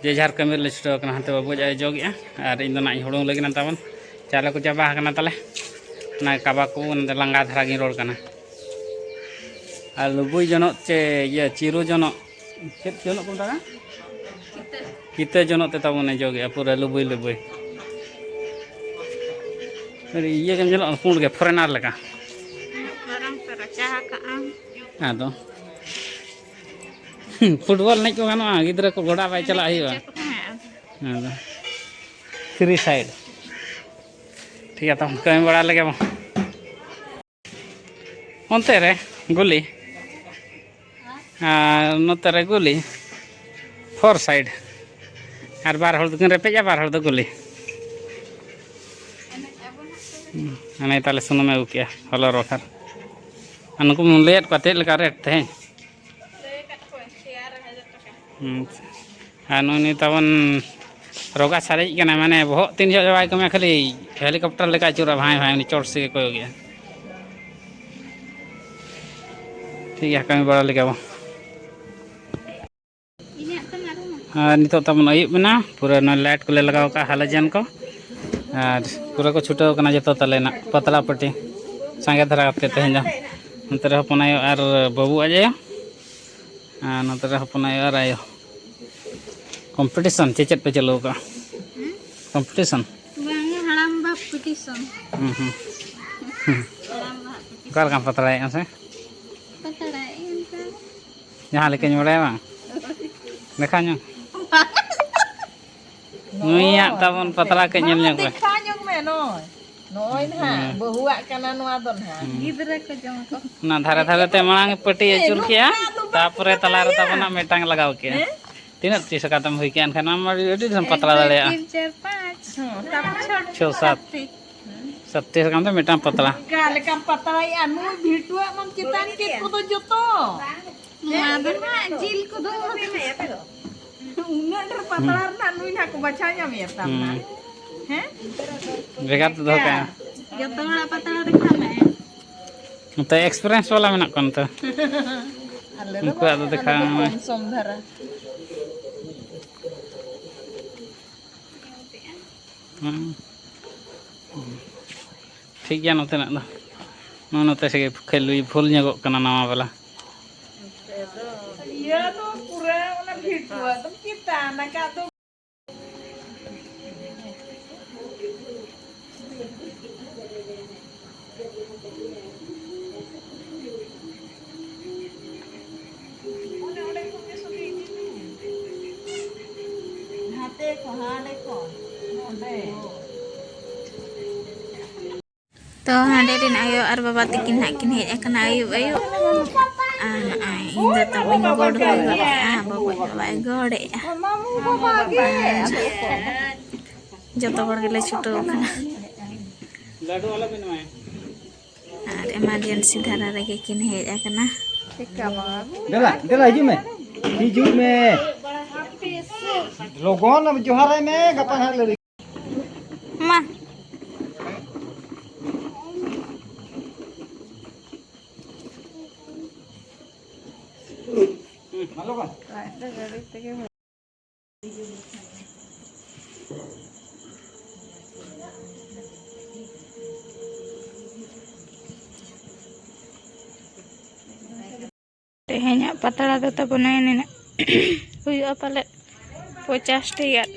ᱡᱮ ᱡᱟᱦᱟᱨ ᱠᱟᱹᱢᱤ ᱨᱮᱞᱮ ᱪᱷᱩᱴᱟᱹᱣ ᱠᱟᱱᱟ᱾ ᱦᱟᱱᱛᱮ ᱵᱟᱹᱵᱩ ᱟᱡ ᱮ ᱡᱚᱜᱮᱜᱼᱟ ᱟᱨ ᱤᱧ ᱫᱚ ᱱᱟᱜ ᱤᱧ ᱦᱩᱲᱩᱝ ᱞᱟᱹᱜᱤᱫ ᱱᱟ ᱛᱟᱵᱚᱱ᱾ ᱪᱟᱣᱞᱮ ᱠᱚ ᱪᱟᱵᱟ ᱟᱠᱟᱱᱟ ᱛᱟᱞᱮ᱾ ᱚᱱᱟ ᱠᱟᱵᱟ ᱠᱚ, ᱚᱱᱟᱛᱮ ᱞᱟᱸᱜᱟ ᱫᱷᱟᱨᱟ ᱜᱤᱧ ᱨᱚᱲ ᱠᱟᱱᱟ᱾ ᱟᱨ ᱞᱩᱵᱩᱭ ᱡᱚᱱᱚᱜ ᱪᱮ ᱤᱭᱟᱹ ᱪᱤᱨᱩ ᱡᱚᱱᱚᱜ, ᱪᱮᱫ ᱡᱚᱱᱚᱜ ᱠᱚ ᱢᱮᱛᱟᱜᱼᱟ? ᱠᱤᱛᱟᱹ ᱡᱚᱱᱚᱜ ᱛᱮ ᱛᱟᱵᱚᱱ ᱮ ᱡᱚᱜᱮᱜᱼᱟ, ᱯᱩᱨᱟᱹ ᱞᱩᱵᱩᱭ ᱞᱩᱵᱩᱭ᱾ ᱟᱹᱰᱤ ᱤᱭᱟᱹ ᱜᱮᱢ ᱧᱮᱞᱚᱜᱼᱟ, ᱯᱩᱸᱰ ᱜᱮ, ᱯᱷᱚᱨᱮᱱᱟᱨ ᱞᱮᱠᱟ᱾ ᱢᱟᱨᱟᱝ ᱯᱮ ᱨᱟᱪᱟ ᱟᱠᱟᱜᱼᱟ᱾ ᱟᱫᱚ ᱯᱷᱩᱴᱵᱚᱞ ᱮᱱᱮᱡ ᱠᱚ ᱜᱟᱱᱚᱜᱼᱟ, ᱜᱤᱫᱽᱨᱟᱹ ᱠᱚ ᱜᱚᱰᱟ ᱵᱟᱭ ᱪᱟᱞᱟᱜ ᱦᱩᱭᱩᱜᱼᱟ᱾ ᱦᱮᱸ, ᱟᱫᱚ ᱯᱷᱨᱤ ᱥᱟᱭᱤᱰ᱾ ᱴᱷᱤᱠ ᱜᱮᱭᱟ, ᱛᱚ ᱠᱟᱹᱢᱤ ᱵᱟᱲᱟ ᱞᱮᱜᱮ ᱵᱚᱱ᱾ ᱚᱱᱛᱮ ᱨᱮ ᱜᱩᱞᱤ ᱟᱨ ᱱᱚᱛᱮ ᱨᱮ ᱜᱩᱞᱤ, ᱯᱷᱳᱨ ᱥᱟᱭᱤᱰ᱾ ᱟᱨ ᱵᱟᱨ ᱦᱚᱲ ᱫᱚᱠᱤᱱ ᱨᱮᱯᱮᱡᱼᱟ, ᱵᱟᱨ ᱦᱚᱲ ᱫᱚ ᱜᱩᱞᱤ᱾ ᱦᱩᱸ, ᱦᱟᱱᱮ ᱛᱟᱦᱞᱮ ᱥᱩᱱᱩᱢᱮ ᱟᱹᱜᱩ ᱠᱮᱜᱼᱟ, ᱦᱚᱞᱚᱨ ᱵᱟᱠᱷᱟᱨ᱾ ᱟᱨ ᱱᱩᱠᱩ ᱞᱟᱹᱭᱟᱫ ᱠᱚᱣᱟ ᱪᱮᱫ ᱞᱮᱠᱟ ᱨᱮᱴ ᱛᱮᱦᱮᱧ? ᱦᱩᱸ᱾ ᱟᱨ ᱱᱩᱭ, ᱱᱩᱭ ᱛᱟᱵᱚᱱ ᱨᱚᱜᱟ ᱥᱟᱨᱮᱡ ᱠᱟᱱᱟᱭ, ᱢᱟᱱᱮ ᱵᱚᱦᱚᱜ ᱛᱤᱱ ᱡᱚᱦᱚᱜ ᱵᱟᱭ ᱠᱟᱹᱢᱤᱭᱟ, ᱠᱷᱟᱹᱞᱤ ᱦᱮᱞᱤᱠᱚᱯᱴᱟᱨ ᱞᱮᱠᱟ ᱟᱹᱪᱩᱨᱚᱜᱼᱟ, ᱵᱷᱟᱸᱭ ᱵᱷᱟᱸᱭ, ᱩᱱᱤ ᱪᱚᱴ ᱥᱮᱫ ᱜᱮ ᱠᱚᱭᱚᱜᱮᱜᱼᱟ᱾ ᱴᱷᱤᱠ ᱜᱮᱭᱟ, ᱠᱟᱹᱢᱤ ᱵᱟᱲᱟ ᱞᱮᱜᱮ ᱵᱚᱱ᱾ ᱟᱨ ᱱᱤᱛᱚᱜ ᱛᱟᱵᱚᱱ ᱟᱹᱭᱩᱵ ᱮᱱᱟ, ᱯᱩᱨᱟᱹ ᱱᱚᱣᱟ ᱞᱟᱭᱤᱴ ᱠᱚᱞᱮ ᱞᱟᱜᱟᱣ ᱠᱟᱜᱼᱟ, ᱦᱟᱞᱳᱡᱮᱱ ᱠᱚ, ᱟᱨ ᱯᱩᱨᱟᱹ ᱠᱚ ᱪᱷᱩᱴᱟᱹᱣ ᱠᱟᱱᱟ ᱡᱚᱛᱚ ᱛᱟᱞᱮ ᱱᱟᱜ ᱯᱟᱛᱲᱟ ᱯᱟᱹᱴᱤ ᱥᱟᱸᱜᱮ ᱫᱷᱟᱨᱟ ᱠᱟᱛᱮ ᱛᱮᱦᱮᱧ ᱫᱚ᱾ ᱱᱚᱛᱮ ᱨᱮ ᱦᱚᱯᱚᱱ ᱟᱭᱳ ᱟᱨ ᱵᱟᱹᱵᱩ ᱟᱡ ᱟᱭᱳ, ᱟᱨ ᱱᱚᱛᱮ ᱨᱮ ᱦᱚᱯᱚᱱ ᱟᱭᱳ ᱟᱨ ᱟᱭᱳ᱾ ᱠᱚᱢᱯᱤᱴᱤᱥᱚᱱ ᱪᱮ ᱪᱮᱫ ᱯᱮ ᱪᱟᱹᱞᱩ ᱟᱠᱟᱫᱼᱟ? ᱦᱩᱸ? ᱠᱚᱢᱯᱤᱴᱤᱥᱚᱱ? ᱵᱟᱝᱟ, ᱦᱟᱲᱟᱢ ᱵᱟ ᱯᱤᱴᱤᱥᱚᱱ᱾ ᱦᱩᱸ, ᱦᱩᱸ, ᱦᱩᱸ᱾ ᱦᱟᱲᱟᱢ ᱵᱟ ᱯᱤᱴᱤᱥᱚᱱ᱾ ᱚᱠᱟ ᱞᱮᱠᱟᱢ ᱯᱟᱛᱲᱟᱭᱮᱫᱼᱟ ᱥᱮ? ᱯᱟᱛᱲᱟᱭᱮᱫ ᱟᱹᱧ ᱚᱱᱠᱟ᱾ ᱡᱟᱦᱟᱸ ᱞᱮᱠᱟᱧ ᱵᱟᱲᱟᱭᱟ ᱵᱟᱝ? ᱫᱮᱠᱷᱟᱣ ᱧᱚᱜ᱾ ᱱᱩᱭᱟᱜ ᱛᱟᱵᱚᱱ ᱯᱟᱛᱲᱟ ᱠᱟᱹᱡ ᱧᱮᱞ ᱧᱚᱜ ᱯᱮ᱾ ᱫᱮᱠᱷᱟᱣ ᱧᱚᱜ ᱢᱮ ᱱᱚᱜᱼᱚᱭ᱾ ᱱᱚᱜᱼᱚᱭ ᱱᱟᱦᱟᱜ ᱦᱩᱸ᱾ ᱵᱟᱹᱦᱩᱣᱟᱜ ᱠᱟᱱᱟ ᱱᱚᱣᱟ ᱫᱚ ᱱᱟᱦᱟᱜ᱾ ᱦᱩᱸ᱾ ᱜᱤᱫᱽᱨᱟᱹ ᱠᱚ ᱡᱚᱢ ᱠᱚ᱾ ᱚᱱᱟ ᱫᱷᱟᱨᱮ ᱫᱷᱟᱨᱮ ᱛᱮ ᱢᱟᱲᱟᱝ ᱯᱟᱹᱴᱤ ᱟᱹᱪᱩᱨ ᱠᱮᱜᱼᱟ, ᱛᱟᱯᱚᱨᱮ ᱛᱟᱞᱟ ᱨᱮ ᱛᱟᱵᱚᱱᱟᱜ ᱢᱤᱫᱴᱟᱝ ᱞᱟᱜᱟᱣ ᱠᱮᱜᱼᱟ᱾ ᱦᱮᱸ? ᱛᱤᱱᱟᱹᱜ ᱴᱤ ᱥᱟᱠᱟᱢ ᱛᱮᱢ ᱦᱩᱭ ᱠᱮᱜᱼᱟ? ᱮᱱᱠᱷᱟᱱ ᱟᱢ ᱟᱹᱰᱤ, ᱟᱹᱰᱤ ᱰᱷᱮᱨ ᱮᱢ ᱯᱟᱛᱲᱟ ᱫᱟᱲᱮᱭᱟᱜᱼᱟ᱾ ᱛᱤᱱ, ᱪᱟᱨ, ᱯᱟᱸᱪ᱾ ᱦᱚᱸ, ᱛᱟᱯᱚᱨ ᱪᱷᱚ, ᱪᱷᱚ, ᱥᱟᱛ᱾ ᱥᱟᱛ ᱴᱤ᱾ ᱥᱟᱛ ᱴᱤ ᱥᱟᱠᱟᱢ ᱛᱮ ᱢᱤᱫᱴᱟᱝ ᱯᱟᱛᱲᱟ᱾ ᱚᱱᱠᱟ ᱞᱮᱠᱟᱢ ᱯᱟᱛᱲᱟᱭᱮᱜᱼᱟ, ᱱᱩᱭ ᱵᱷᱤᱴᱩᱣᱟᱜ ᱢᱟᱢ ᱪᱮᱛᱟᱱ ᱠᱮᱫ ᱠᱚᱫᱚ ᱡᱚᱛᱚ᱾ ᱱᱚᱣᱟ ᱫᱚ ᱱᱟᱦᱟᱜ ᱡᱤᱞ ᱠᱚᱫᱚ ᱩᱱᱟᱹᱜ ᱰᱷᱮᱨ ᱯᱟᱛᱲᱟ ᱦᱩᱸ᱾ ᱨᱮᱱᱟᱜ ᱱᱩᱭ ᱱᱟᱦᱟᱜ ᱠᱚ ᱵᱟᱪᱷᱟᱣ ᱧᱟᱢᱮᱭᱟ ᱛᱟᱢ ᱱᱟ᱾ ᱦᱩᱸ᱾ ᱦᱮᱸ? ᱵᱷᱮᱜᱟᱨ ᱛᱮ ᱫᱚᱦᱚ ᱠᱟᱜᱼᱟ᱾ ᱡᱚᱛᱚ ᱦᱚᱲᱟᱜ ᱯᱟᱛᱲᱟ ᱨᱮ ᱠᱷᱟᱱ ᱱᱚᱛᱮ experience ᱵᱟᱞᱟ ᱢᱮᱱᱟᱜ ᱠᱚᱣᱟ ᱱᱚᱛᱮ᱾ ᱟᱞᱮ ᱫᱚ ᱩᱱᱠᱩᱣᱟᱜ ᱫᱚ ᱵᱟᱝ, ᱟᱞᱮ ᱫᱮᱠᱷᱟᱣ ᱫᱚ ᱢᱮ᱾ ᱠᱚᱢ ᱥᱚᱢ ᱫᱷᱟᱨᱟ᱾ ᱦᱩᱸ᱾ ᱴᱷᱤᱠ ᱜᱮᱭᱟ ᱱᱚᱛᱮᱱᱟᱜ ᱫᱚ᱾ ᱱᱚᱜᱼᱚ ᱱᱚᱛᱮ ᱥᱮᱫ ᱜᱮ ᱠᱷᱟᱹᱞᱤ ᱵᱷᱩᱞ ᱧᱚᱜᱚᱜ ᱠᱟᱱᱟ ᱱᱟᱣᱟ ᱵᱟᱞᱟ᱾ ᱟᱫᱚᱢ ᱪᱮᱫᱟ ᱱᱟᱠᱟ ᱫᱚ᱾ ᱦᱟᱛᱮ ᱠᱚ ᱦᱟᱸᱰᱮ ᱠᱚ ᱱᱚᱰᱮ᱾ ᱛᱚ ᱦᱟᱸᱰᱮ ᱨᱮᱱ ᱟᱭᱳ ᱟᱨ ᱵᱟᱵᱟ ᱛᱟᱹᱠᱤᱱ ᱱᱟᱜ ᱠᱤᱱ ᱦᱮᱡ ᱟᱠᱟᱱᱟ ᱟᱹᱭᱩᱵ ᱟᱹᱭᱩᱵ᱾ ᱟᱨ ᱱᱚᱜᱼᱚᱭ ᱤᱧ ᱫᱚ ᱛᱟᱵᱚᱧ ᱜᱚᱰ ᱦᱩᱭ ᱜᱚᱫ ᱮᱜᱼᱟ, ᱵᱟᱵᱟᱧ ᱵᱟᱵᱟᱭ ᱜᱚᱰ ᱮᱜᱼᱟ᱾ ᱟᱨ ᱡᱚᱛᱚ ᱦᱚᱲ ᱜᱮᱞᱮ ᱪᱷᱩᱴᱟᱹᱣ ᱟᱠᱟᱱᱟ᱾ ᱟᱨ ᱮᱢᱟᱨᱡᱮᱱᱥᱤ ᱫᱷᱟᱨᱟ ᱨᱮᱜᱮ ᱠᱤᱱ ᱦᱮᱡ ᱟᱠᱟᱱᱟ᱾ ᱫᱮᱞᱟ, ᱫᱮᱞᱟ, ᱦᱤᱡᱩᱜ ᱢᱮ᱾ ᱦᱤᱡᱩᱜ ᱢᱮ᱾ ᱞᱚᱜᱚᱱ ᱡᱚᱦᱟᱨᱟᱭ ᱢᱮ, ᱜᱟᱯᱟ ᱦᱟᱸᱜ ᱞᱟᱹᱲᱦᱟᱹᱭ᱾ ᱢᱟ᱾ ᱢᱟ ᱞᱚᱜᱚᱱ᱾ ᱛᱮᱦᱮᱧᱟᱜ ᱯᱟᱛᱲᱟ ᱫᱚ ᱛᱟᱵᱚᱱ ᱱᱤᱱᱟᱹᱜ ᱦᱩᱭᱩᱜᱼᱟ ᱯᱟᱞᱮᱫ ᱯᱚᱪᱟᱥ ᱴᱤ ᱜᱟᱱ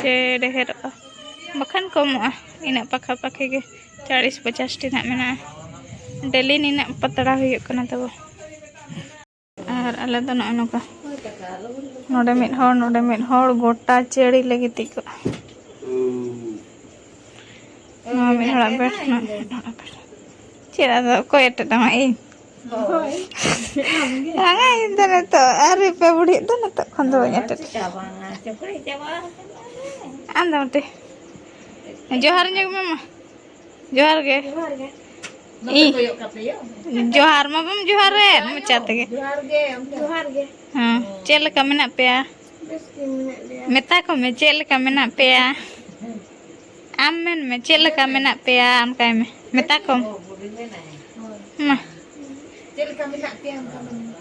ᱥᱮ ᱰᱷᱮᱨᱚᱜᱼᱟ, ᱵᱟᱠᱷᱟᱱ ᱠᱚᱢᱚᱜᱼᱟ᱾ ᱤᱱᱟᱹᱜ ᱯᱟᱠᱷᱟ ᱯᱟᱠᱷᱤ ᱜᱮ ᱪᱟᱲᱤᱥ ᱯᱚᱪᱟᱥ ᱴᱤ ᱱᱟᱜ ᱢᱮᱱᱟᱜᱼᱟ᱾ ᱰᱮᱞᱤ ᱱᱤᱱᱟᱹᱜ ᱯᱟᱛᱲᱟ ᱦᱩᱭᱩᱜ ᱠᱟᱱᱟ ᱛᱟᱵᱚ᱾ ᱟᱨ ᱟᱞᱮ ᱫᱚ ᱱᱚᱜᱼᱚᱭ ᱱᱚᱝᱠᱟ ᱱᱚᱰᱮ ᱢᱤᱫ ᱦᱚᱲ, ᱱᱚᱰᱮ ᱢᱤᱫ ᱦᱚᱲ, ᱜᱚᱴᱟ ᱪᱟᱹᱲᱤ ᱞᱮ ᱜᱤᱛᱤᱡ ᱠᱚᱜᱼᱟ᱾ ᱱᱚᱣᱟ ᱢᱤᱫ ᱦᱚᱲᱟᱜ ᱵᱮᱰ, ᱱᱚᱣᱟ ᱢᱤᱫ ᱦᱚᱲᱟᱜ ᱵᱮᱰ᱾ ᱪᱮᱫ ᱟᱫᱚ ᱚᱠᱚᱭ ᱮᱴᱮᱫ ᱟᱢᱟ? ᱤᱧ᱾ ᱦᱳᱭ᱾ ᱵᱟᱝᱟ, ᱤᱧ ᱫᱚ ᱱᱤᱛᱚᱜ ᱟᱹᱣᱨᱤ ᱯᱮ ᱵᱩᱲᱦᱤᱜ ᱫᱚ ᱱᱤᱛᱚᱜ ᱠᱷᱚᱱ ᱫᱚ ᱵᱟᱹᱧ ᱮᱴᱮᱫ᱾ ᱪᱤᱠᱟ ᱵᱟᱝᱟ, ᱪᱚᱠᱲᱤ ᱪᱟᱵᱟ ᱟᱠᱟᱱᱟ᱾ ᱟᱢ ᱫᱚ ᱢᱤᱫᱴᱤᱡ ᱡᱚᱦᱟᱨ ᱧᱚᱜ ᱢᱮ ᱢᱟ᱾ ᱡᱚᱦᱟᱨ ᱜᱮ᱾ ᱡᱚᱦᱟᱨ ᱜᱮ᱾ ᱱᱚᱛᱮ ᱤᱧ ᱠᱚᱭᱚᱜ ᱠᱟᱛᱮ ᱭᱚ᱾ ᱡᱚᱦᱟᱨ ᱢᱟ ᱵᱟᱢ ᱡᱚᱦᱟᱨᱮᱫ ᱢᱚᱪᱟ ᱛᱮᱜᱮ᱾ ᱡᱚᱦᱟᱨ ᱜᱮ, ᱡᱚᱦᱟᱨ ᱜᱮ᱾ ᱦᱮᱸ, ᱪᱮᱫ ᱞᱮᱠᱟ ᱢᱮᱱᱟᱜ ᱯᱮᱭᱟ? ᱵᱮᱥ ᱜᱮ ᱢᱮᱱᱟᱜ ᱞᱮᱭᱟ᱾ ᱢᱮᱛᱟ ᱠᱚᱢᱮ, ᱪᱮᱫ ᱞᱮᱠᱟ ᱢᱮᱱᱟᱜ ᱯᱮᱭᱟ? ᱟᱢ ᱢᱮᱱ ᱢᱮ, ᱪᱮᱫ ᱞᱮᱠᱟ ᱢᱮᱱᱟᱜ ᱯᱮᱭᱟ? ᱚᱱᱠᱟᱭ ᱢᱮ, ᱢᱮᱛᱟ ᱠᱚᱢ᱾ ᱚ, ᱵᱩᱰᱷᱤ ᱢᱮᱱᱟᱭ᱾ ᱦᱳᱭ᱾ ᱢᱟ᱾ ᱪᱮᱫ ᱞᱮᱠᱟ ᱢᱮᱱᱟᱜ ᱯᱮᱭᱟ? ᱚᱱᱠᱟ ᱢᱮᱱ ᱢᱮ᱾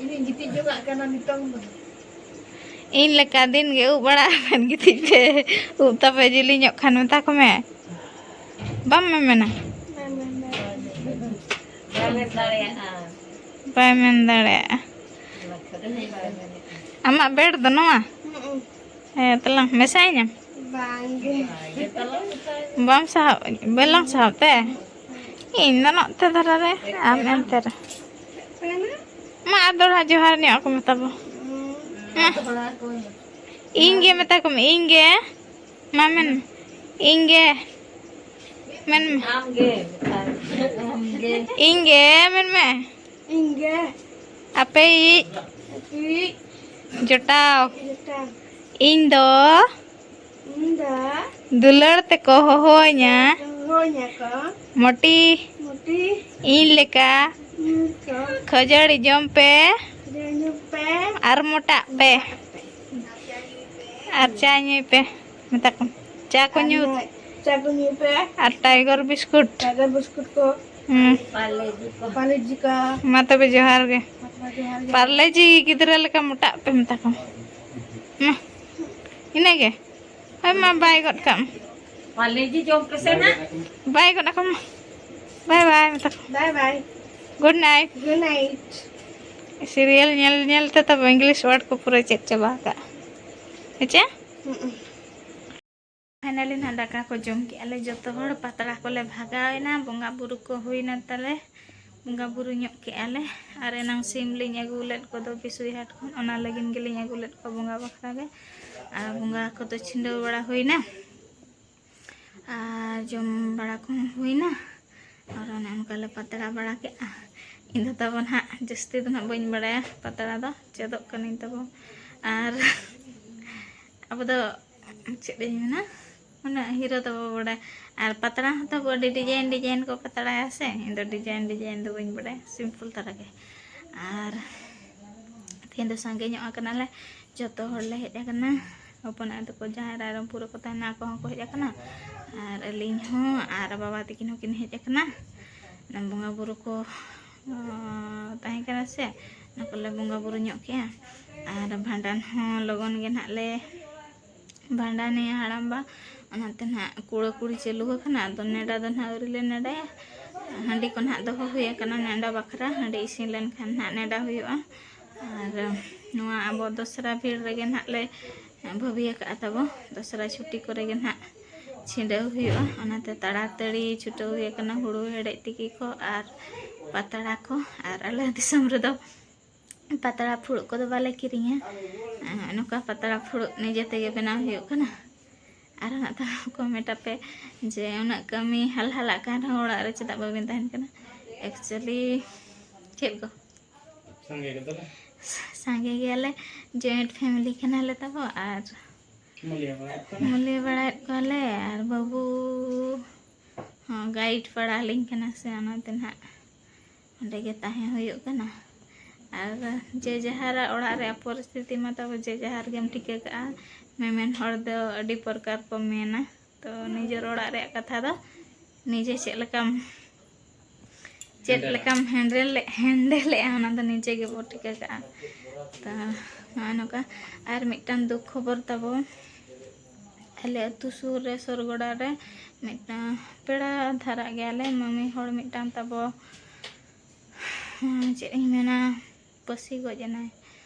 ᱤᱧᱤᱧ ᱜᱤᱛᱤᱡ ᱡᱚᱝᱟᱜ ᱠᱟᱱᱟ ᱱᱤᱛᱚᱝ ᱫᱚ᱾ ᱤᱧ ᱞᱮᱠᱟ ᱫᱤᱱ ᱜᱮ ᱩᱵ ᱵᱟᱲᱟ ᱟᱠᱟᱱ ᱜᱤᱛᱤᱡ ᱯᱮ᱾ ᱩᱵ ᱛᱟᱯᱮ ᱡᱤᱞᱤᱧᱚᱜ ᱠᱷᱟᱱ ᱢᱮᱛᱟ ᱠᱚᱢᱮ᱾ ᱵᱟᱢ ᱢᱮᱢᱮᱱᱟ? ᱵᱟᱭ ᱢᱮᱱ ᱫᱟᱲᱮᱭᱟᱜᱼᱟ᱾ ᱵᱟᱭ ᱢᱮᱱ ᱫᱟᱲᱮᱭᱟᱜᱼᱟ᱾ ᱚᱱᱟ ᱠᱷᱟᱹᱛᱤᱨ ᱵᱟᱭ ᱢᱮᱱᱮᱫᱼᱟ᱾ ᱟᱢᱟᱜ ᱵᱮᱰ ᱫᱚ ᱱᱚᱣᱟ? ᱦᱩᱸ᱾ ᱦᱮᱸ, ᱛᱟᱞᱟᱝ ᱢᱮᱥᱟᱭᱤᱧᱟᱢ? ᱵᱟᱝᱜᱮ᱾ ᱵᱟᱢ ᱥᱟᱦᱟᱣ, ᱵᱟᱞᱟᱝ ᱥᱟᱦᱟᱣ ᱛᱮ? ᱤᱧ ᱫᱚ ᱱᱚᱛᱮ ᱫᱷᱟᱨᱟ ᱨᱮ, ᱟᱢ ᱮᱱᱛᱮ ᱨᱮ᱾ ᱢᱟ, ᱟᱨ ᱫᱚᱲᱦᱟ ᱡᱚᱦᱟᱨ ᱧᱚᱜ ᱠᱚ ᱢᱮᱛᱟ ᱵᱚ᱾ ᱢᱟ᱾ ᱤᱧ ᱜᱮ ᱢᱮᱛᱟ ᱠᱚᱢ, ᱤᱧ ᱜᱮ᱾ ᱢᱟ ᱢᱮᱱ ᱢᱮ, ᱤᱧ ᱜᱮ᱾ ᱢᱮᱱ ᱢᱮ᱾ ᱟᱢ ᱜᱮ᱾ ᱟᱢ ᱜᱮ᱾ ᱤᱧ ᱜᱮ, ᱢᱮᱱ ᱢᱮ᱾ ᱤᱧ ᱜᱮ᱾ ᱟᱯᱮᱭᱤᱡ᱾ ᱟᱯᱮᱭᱤᱡ᱾ ᱡᱚᱴᱟᱣ᱾ ᱡᱚᱴᱟᱣ᱾ ᱤᱧ ᱫᱚ᱾ ᱤᱧ ᱫᱚ᱾ ᱫᱩᱞᱟᱹᱲ ᱛᱮᱠᱚ ᱦᱚᱦᱚᱣᱟᱹᱧᱟ᱾ ᱦᱚᱦᱚᱣᱟᱹᱧᱟ ᱠᱚ᱾ ᱢᱚᱴᱤ᱾ ᱢᱚᱴᱤ᱾ ᱤᱧ ᱞᱮᱠᱟ᱾ ᱤᱧ ᱞᱮᱠᱟ᱾ ᱠᱷᱟᱹᱡᱟᱹᱲᱤ ᱡᱚᱢ ᱯᱮ᱾ ᱠᱷᱟᱹᱡᱟᱹᱲᱤ ᱡᱚᱢ ᱯᱮ᱾ ᱟᱨ ᱢᱚᱴᱟᱜ ᱯᱮ᱾ ᱢᱚᱴᱟᱜ ᱯᱮ᱾ ᱟᱨ ᱪᱟ ᱧᱩᱭ ᱯᱮ᱾ ᱢᱮᱛᱟ ᱠᱚᱢ, ᱪᱟ ᱠᱚ ᱟᱨ ᱧᱩ᱾ ᱧᱩ-, ᱪᱟ ᱠᱚ ᱧᱩᱭ ᱯᱮ᱾ ᱟᱨ ᱴᱟᱭᱜᱚᱨ ᱵᱤᱥᱠᱩᱴ᱾ ᱴᱟᱭᱜᱚᱨ ᱵᱤᱥᱠᱩᱴ ᱠᱚ᱾ ᱦᱩᱸ᱾ ᱯᱟᱨᱞᱮ ᱡᱤ ᱠᱚ᱾ ᱯᱟᱨᱞᱮ ᱡᱤ ᱠᱚ᱾ ᱢᱟ ᱛᱚᱵᱮ ᱡᱚᱦᱟᱨ ᱜᱮ᱾ ᱢᱟ ᱛᱚᱵᱮ ᱡᱚᱦᱟᱨ ᱜᱮ᱾ ᱯᱟᱨᱞᱮ ᱡᱤ ᱜᱤᱫᱽᱨᱟᱹ ᱞᱮᱠᱟ ᱢᱚᱴᱟᱜ ᱯᱮ ᱢᱮᱛᱟ ᱠᱚᱢ᱾ ᱢᱟ᱾ ᱤᱱᱟᱹᱜᱮ᱾ ᱦᱳᱭ ᱢᱟ, ᱵᱟᱭ ᱜᱚᱫ ᱠᱟᱜ ᱢᱮ᱾ ᱯᱟᱨᱞᱮ ᱡᱤ ᱡᱚᱢ ᱯᱮᱥᱮ ᱱᱟ᱾ ᱵᱟᱭ ᱜᱚᱫ ᱠᱟᱜ ᱢᱟ᱾ ᱵᱟᱭ ᱵᱟᱭ ᱢᱮᱛᱟ ᱠᱚᱢ᱾ Bye bye. Good night. Good night. Serial ᱧᱮᱞ ᱧᱮᱞ ᱛᱮ ᱛᱟᱵᱚ ᱤᱝᱞᱤᱥ ᱣᱟᱨᱰ ᱠᱚ ᱯᱩᱨᱟᱹ ᱪᱮᱫ ᱪᱟᱵᱟ ᱟᱠᱟᱫ᱾ ᱦᱮᱸᱪᱮ? ᱦᱩᱸ᱾ ᱯᱷᱟᱭᱱᱟᱞᱤ ᱱᱟᱦᱟᱜ ᱫᱟᱠᱟ ᱠᱚ ᱡᱚᱢ ᱠᱮᱜᱼᱟ ᱞᱮ, ᱡᱚᱛᱚ ᱦᱚᱲ ᱯᱟᱛᱲᱟ ᱠᱚᱞᱮ ᱵᱷᱟᱜᱟᱣ ᱮᱱᱟ, ᱵᱚᱸᱜᱟ ᱵᱩᱨᱩ ᱠᱚ ᱦᱩᱭᱱᱟ ᱛᱟᱞᱮ, ᱵᱚᱸᱜᱟ ᱵᱩᱨᱩ ᱧᱚᱜ ᱠᱮᱜᱼᱟ ᱞᱮ᱾ ᱟᱨ ᱮᱱᱟᱝ ᱥᱤᱢ ᱞᱤᱧ ᱟᱹᱜᱩ ᱞᱮᱫ ᱠᱚᱫᱚ ᱵᱤᱥᱩᱭ ᱦᱟᱴ ᱠᱷᱚᱱ, ᱚᱱᱟ ᱞᱟᱹᱜᱤᱫ ᱜᱮᱞᱤᱧ ᱟᱹᱜᱩ ᱞᱮᱫ ᱠᱚᱣᱟ ᱵᱚᱸᱜᱟ ᱵᱟᱠᱷᱨᱟ ᱜᱮ᱾ ᱟᱨ ᱵᱚᱸᱜᱟ ᱠᱚᱫᱚ ᱪᱷᱤᱸᱰᱟᱹᱣ ᱵᱟᱲᱟ ᱦᱩᱭᱱᱟ᱾ ᱟᱨ ᱡᱚᱢ ᱵᱟᱲᱟ ᱠᱚᱦᱚᱸ ᱦᱩᱭᱱᱟ᱾ ᱟᱨ ᱚᱱᱮ ᱚᱱᱠᱟ ᱞᱮ ᱯᱟᱛᱲᱟ ᱵᱟᱲᱟ ᱠᱮᱜᱼᱟ᱾ ᱤᱧ ᱫᱚ ᱛᱟᱵᱚ ᱱᱟᱦᱟᱜ ᱡᱟᱹᱥᱛᱤ ᱫᱚ ᱱᱟᱦᱟᱜ ᱵᱟᱹᱧ ᱵᱟᱲᱟᱭᱟ ᱯᱟᱛᱲᱟ ᱫᱚ, ᱪᱮᱫᱚᱜ ᱠᱟᱹᱱᱟᱹᱧ ᱛᱟᱵᱚ᱾ ᱟᱨ ᱟᱵᱚ ᱫᱚ ᱪᱮᱫ ᱤᱧ ᱢᱮᱱᱟ, ᱩᱱᱟᱹᱜ ᱦᱤᱨᱳ ᱫᱚ ᱵᱟᱵᱚ ᱵᱟᱲᱟᱭᱟ᱾ ᱟᱨ ᱯᱟᱛᱲᱟ ᱦᱚᱸ ᱛᱟᱵᱚ ᱟᱹᱰᱤ ᱰᱤᱡᱟᱭᱤᱱ ᱰᱤᱡᱟᱭᱤᱱ ᱠᱚ ᱯᱟᱛᱲᱟᱭᱟ ᱥᱮ, ᱤᱧ ᱫᱚ ᱰᱤᱡᱟᱭᱤᱱ ᱰᱤᱡᱟᱭᱤᱱ ᱫᱚ ᱵᱟᱹᱧ ᱵᱟᱲᱟᱭᱟ, ᱥᱤᱢᱯᱚᱞ ᱫᱷᱟᱨᱟ ᱜᱮ᱾ ᱟᱨ ᱛᱮᱦᱮᱧ ᱫᱚ ᱥᱟᱸᱜᱮ ᱧᱚᱜ ᱟᱠᱟᱱᱟᱞᱮ, ᱡᱚᱛᱚ ᱦᱚᱲ ᱞᱮ ᱦᱮᱡ ᱟᱠᱟᱱᱟ᱾ ᱦᱚᱯᱚᱱ ᱟᱭᱳ ᱛᱟᱠᱚ ᱡᱟᱦᱟᱸᱭ ᱨᱟᱭᱨᱚᱝᱯᱩᱨ ᱨᱮᱠᱚ ᱛᱟᱦᱮᱱᱟ, ᱟᱠᱚ ᱦᱚᱸᱠᱚ ᱦᱮᱡ ᱟᱠᱟᱱᱟ᱾ ᱟᱨ ᱟᱹᱞᱤᱧ ᱦᱚᱸ, ᱟᱨ ᱵᱟᱵᱟ ᱛᱟᱹᱠᱤᱱ ᱦᱚᱸᱠᱤᱱ ᱦᱮᱡ ᱟᱠᱟᱱᱟ᱾ ᱚᱱᱟ ᱵᱚᱸᱜᱟ ᱵᱩᱨᱩ ᱠᱚ, ᱚ, ᱛᱟᱦᱮᱸ ᱠᱟᱱᱟ ᱥᱮ, ᱚᱱᱟ ᱠᱚᱞᱮ ᱵᱚᱸᱜᱟ ᱵᱩᱨᱩ ᱧᱚᱜ ᱠᱮᱜᱼᱟ᱾ ᱟᱨ ᱵᱷᱟᱸᱰᱟᱱ ᱦᱚᱸ ᱞᱚᱜᱚᱱ ᱜᱮ ᱱᱟᱦᱟᱜ ᱞᱮ ᱵᱷᱟᱸᱰᱟᱱᱮᱭᱟ ᱦᱟᱲᱟᱢᱵᱟ᱾ ᱚᱱᱟᱛᱮ ᱱᱟᱦᱟᱜ ᱠᱩᱲᱟᱹ ᱠᱩᱲᱤ ᱪᱟᱹᱞᱩ ᱟᱠᱟᱱᱟ᱾ ᱟᱫᱚ ᱱᱮᱰᱟ ᱫᱚ ᱱᱟᱦᱟᱜ ᱟᱹᱣᱨᱤ ᱞᱮ ᱱᱮᱰᱟᱭᱟ᱾ ᱦᱟᱺᱰᱤ ᱠᱚ ᱱᱟᱦᱟᱜ ᱫᱚᱦᱚ ᱦᱩᱭ ᱟᱠᱟᱱᱟ ᱱᱮᱰᱟ ᱵᱟᱠᱷᱨᱟ᱾ ᱦᱟᱺᱰᱤ ᱤᱥᱤᱱ ᱞᱮᱱᱠᱷᱟᱱ ᱱᱟᱦᱟᱜ ᱱᱮᱰᱟ ᱦᱩᱭᱩᱜᱼᱟ᱾ ᱟᱨ ᱱᱚᱣᱟ ᱟᱵᱚ ᱫᱚᱥᱨᱟ ᱵᱷᱤᱲ ᱨᱮᱜᱮ ᱱᱟᱦᱟᱜ ᱞᱮ ᱵᱷᱟᱹᱵᱤ ᱟᱠᱟᱫᱼᱟ ᱛᱟᱵᱚ, ᱫᱚᱥᱨᱟ ᱪᱷᱩᱴᱤ ᱠᱚᱨᱮ ᱜᱮ ᱱᱟᱦᱟᱜ ᱪᱷᱤᱰᱟᱹᱣ ᱦᱩᱭᱩᱜᱼᱟ᱾ ᱚᱱᱟᱛᱮ ᱛᱟᱲᱟᱛᱟᱹᱲᱤ ᱪᱷᱩᱴᱟᱹᱣ ᱦᱩᱭ ᱟᱠᱟᱱᱟ, ᱦᱩᱲᱩ ᱦᱮᱲᱦᱮᱫ ᱛᱤᱠᱤ ᱠᱚ ᱟᱨ ᱯᱟᱛᱲᱟ ᱠᱚ᱾ ᱟᱨ ᱟᱞᱮ ᱫᱤᱥᱚᱢ ᱨᱮᱫᱚ ᱯᱟᱛᱲᱟ ᱯᱷᱩᱲᱩᱜ ᱠᱚᱫᱚ ᱵᱟᱞᱮ ᱠᱤᱨᱤᱧᱟ᱾ ᱟᱨ ᱱᱚᱝᱠᱟ ᱯᱟᱛᱲᱟ ᱯᱷᱩᱲᱩᱜ ᱱᱤᱡᱮ ᱛᱮᱜᱮ ᱵᱮᱱᱟᱣ ᱦᱩᱭᱩᱜ ᱠᱟᱱᱟ᱾ ᱟᱨ ᱱᱟᱜ ᱛᱟᱦᱚᱸ ᱠᱚᱢᱮᱱᱴ ᱟᱯᱮ ᱡᱮ ᱩᱱᱟᱹᱜ ᱠᱟᱹᱢᱤ ᱦᱟᱞᱦᱟᱞᱟᱜ ᱠᱟᱱ ᱨᱮᱦᱚᱸ ᱚᱲᱟᱜ ᱨᱮ ᱪᱮᱫᱟᱜ ᱵᱟᱵᱮᱱ ᱛᱟᱦᱮᱱ ᱠᱟᱱᱟ? ᱮᱠᱪᱩᱭᱮᱞᱤ ᱪᱮᱫ ᱠᱚ ᱥᱟᱸᱜᱮ ᱜᱮᱛᱚᱞᱮ᱾ ᱥᱟᱸᱜᱮ ᱜᱮᱭᱟᱞᱮ, ᱡᱚᱭᱮᱱᱴ ᱯᱷᱮᱢᱮᱞᱤ ᱠᱟᱱᱟᱞᱮ ᱛᱟᱵᱚ᱾ ᱟᱨ ᱢᱩᱞᱤᱭᱟᱹ ᱵᱟᱲᱟᱭᱮᱫ ᱠᱚᱣᱟ᱾ ᱢᱩᱞᱤᱭᱟᱹ ᱵᱟᱲᱟᱭᱮᱫ ᱠᱚᱣᱟᱞᱮ᱾ ᱟᱨ ᱵᱟᱹᱵᱩ ᱦᱚᱸ ᱜᱟᱭᱤᱰ ᱵᱟᱲᱟ ᱟᱹᱞᱤᱧ ᱠᱟᱱᱟ ᱥᱮ, ᱚᱱᱟᱛᱮ ᱱᱟᱦᱟᱜ ᱚᱸᱰᱮ ᱜᱮ ᱛᱟᱦᱮᱸ ᱦᱩᱭᱩᱜ ᱠᱟᱱᱟ᱾ ᱟᱨ ᱡᱮ ᱡᱟᱦᱟᱨᱟᱜ ᱚᱲᱟᱜ ᱨᱮᱭᱟᱜ ᱯᱚᱨᱤᱥᱛᱷᱤᱛᱤ ᱢᱟ ᱛᱟᱵᱚ ᱡᱮ ᱡᱟᱦᱟᱨ ᱜᱮᱢ ᱴᱷᱤᱠᱟᱹ ᱠᱟᱜᱼᱟ᱾ ᱢᱮᱢᱮᱱ ᱦᱚᱲ ᱫᱚ ᱟᱹᱰᱤ ᱯᱨᱚᱠᱟᱨ ᱠᱚ ᱢᱮᱱᱟ᱾ ᱛᱚ ᱱᱤᱡᱮᱨ ᱚᱲᱟᱜ ᱨᱮᱭᱟᱜ ᱠᱟᱛᱷᱟ ᱫᱚ ᱱᱤᱡᱮ ᱪᱮᱫ ᱞᱮᱠᱟᱢ, ᱪᱮᱫ ᱦᱮᱱᱰᱮᱞᱟ᱾ ᱞᱮᱠᱟᱢ ᱦᱮᱱᱰᱮᱞ, ᱦᱮᱱᱰᱮᱞᱮᱜᱼᱟ, ᱚᱱᱟ ᱫᱚ ᱱᱤᱡᱮ ᱜᱮᱵᱚ ᱴᱷᱤᱠᱟᱹ ᱠᱟᱜᱼᱟ᱾ ᱛᱚ ᱱᱚᱜᱼᱚᱭ ᱱᱚᱝᱠᱟ᱾ ᱟᱨ ᱢᱤᱫᱴᱟᱝ ᱫᱩᱠ ᱠᱷᱚᱵᱚᱨ ᱛᱟᱵᱚ, ᱟᱞᱮ ᱟᱹᱛᱩ ᱥᱩᱨ ᱨᱮ ᱥᱚᱨᱜᱚᱲᱟ ᱨᱮ ᱢᱤᱫᱴᱟᱝ ᱯᱮᱲᱟ ᱫᱷᱟᱨᱟᱜ ᱜᱮᱭᱟᱞᱮ, ᱢᱟᱹᱢᱤ ᱦᱚᱲ ᱢᱤᱫᱴᱟᱝ ᱛᱟᱵᱚ, ᱦᱮᱸ, ᱪᱮᱫ ᱤᱧ ᱢᱮᱱᱟ, ᱯᱟᱹᱥᱤ ᱜᱚᱡ ᱮᱱᱟᱭ᱾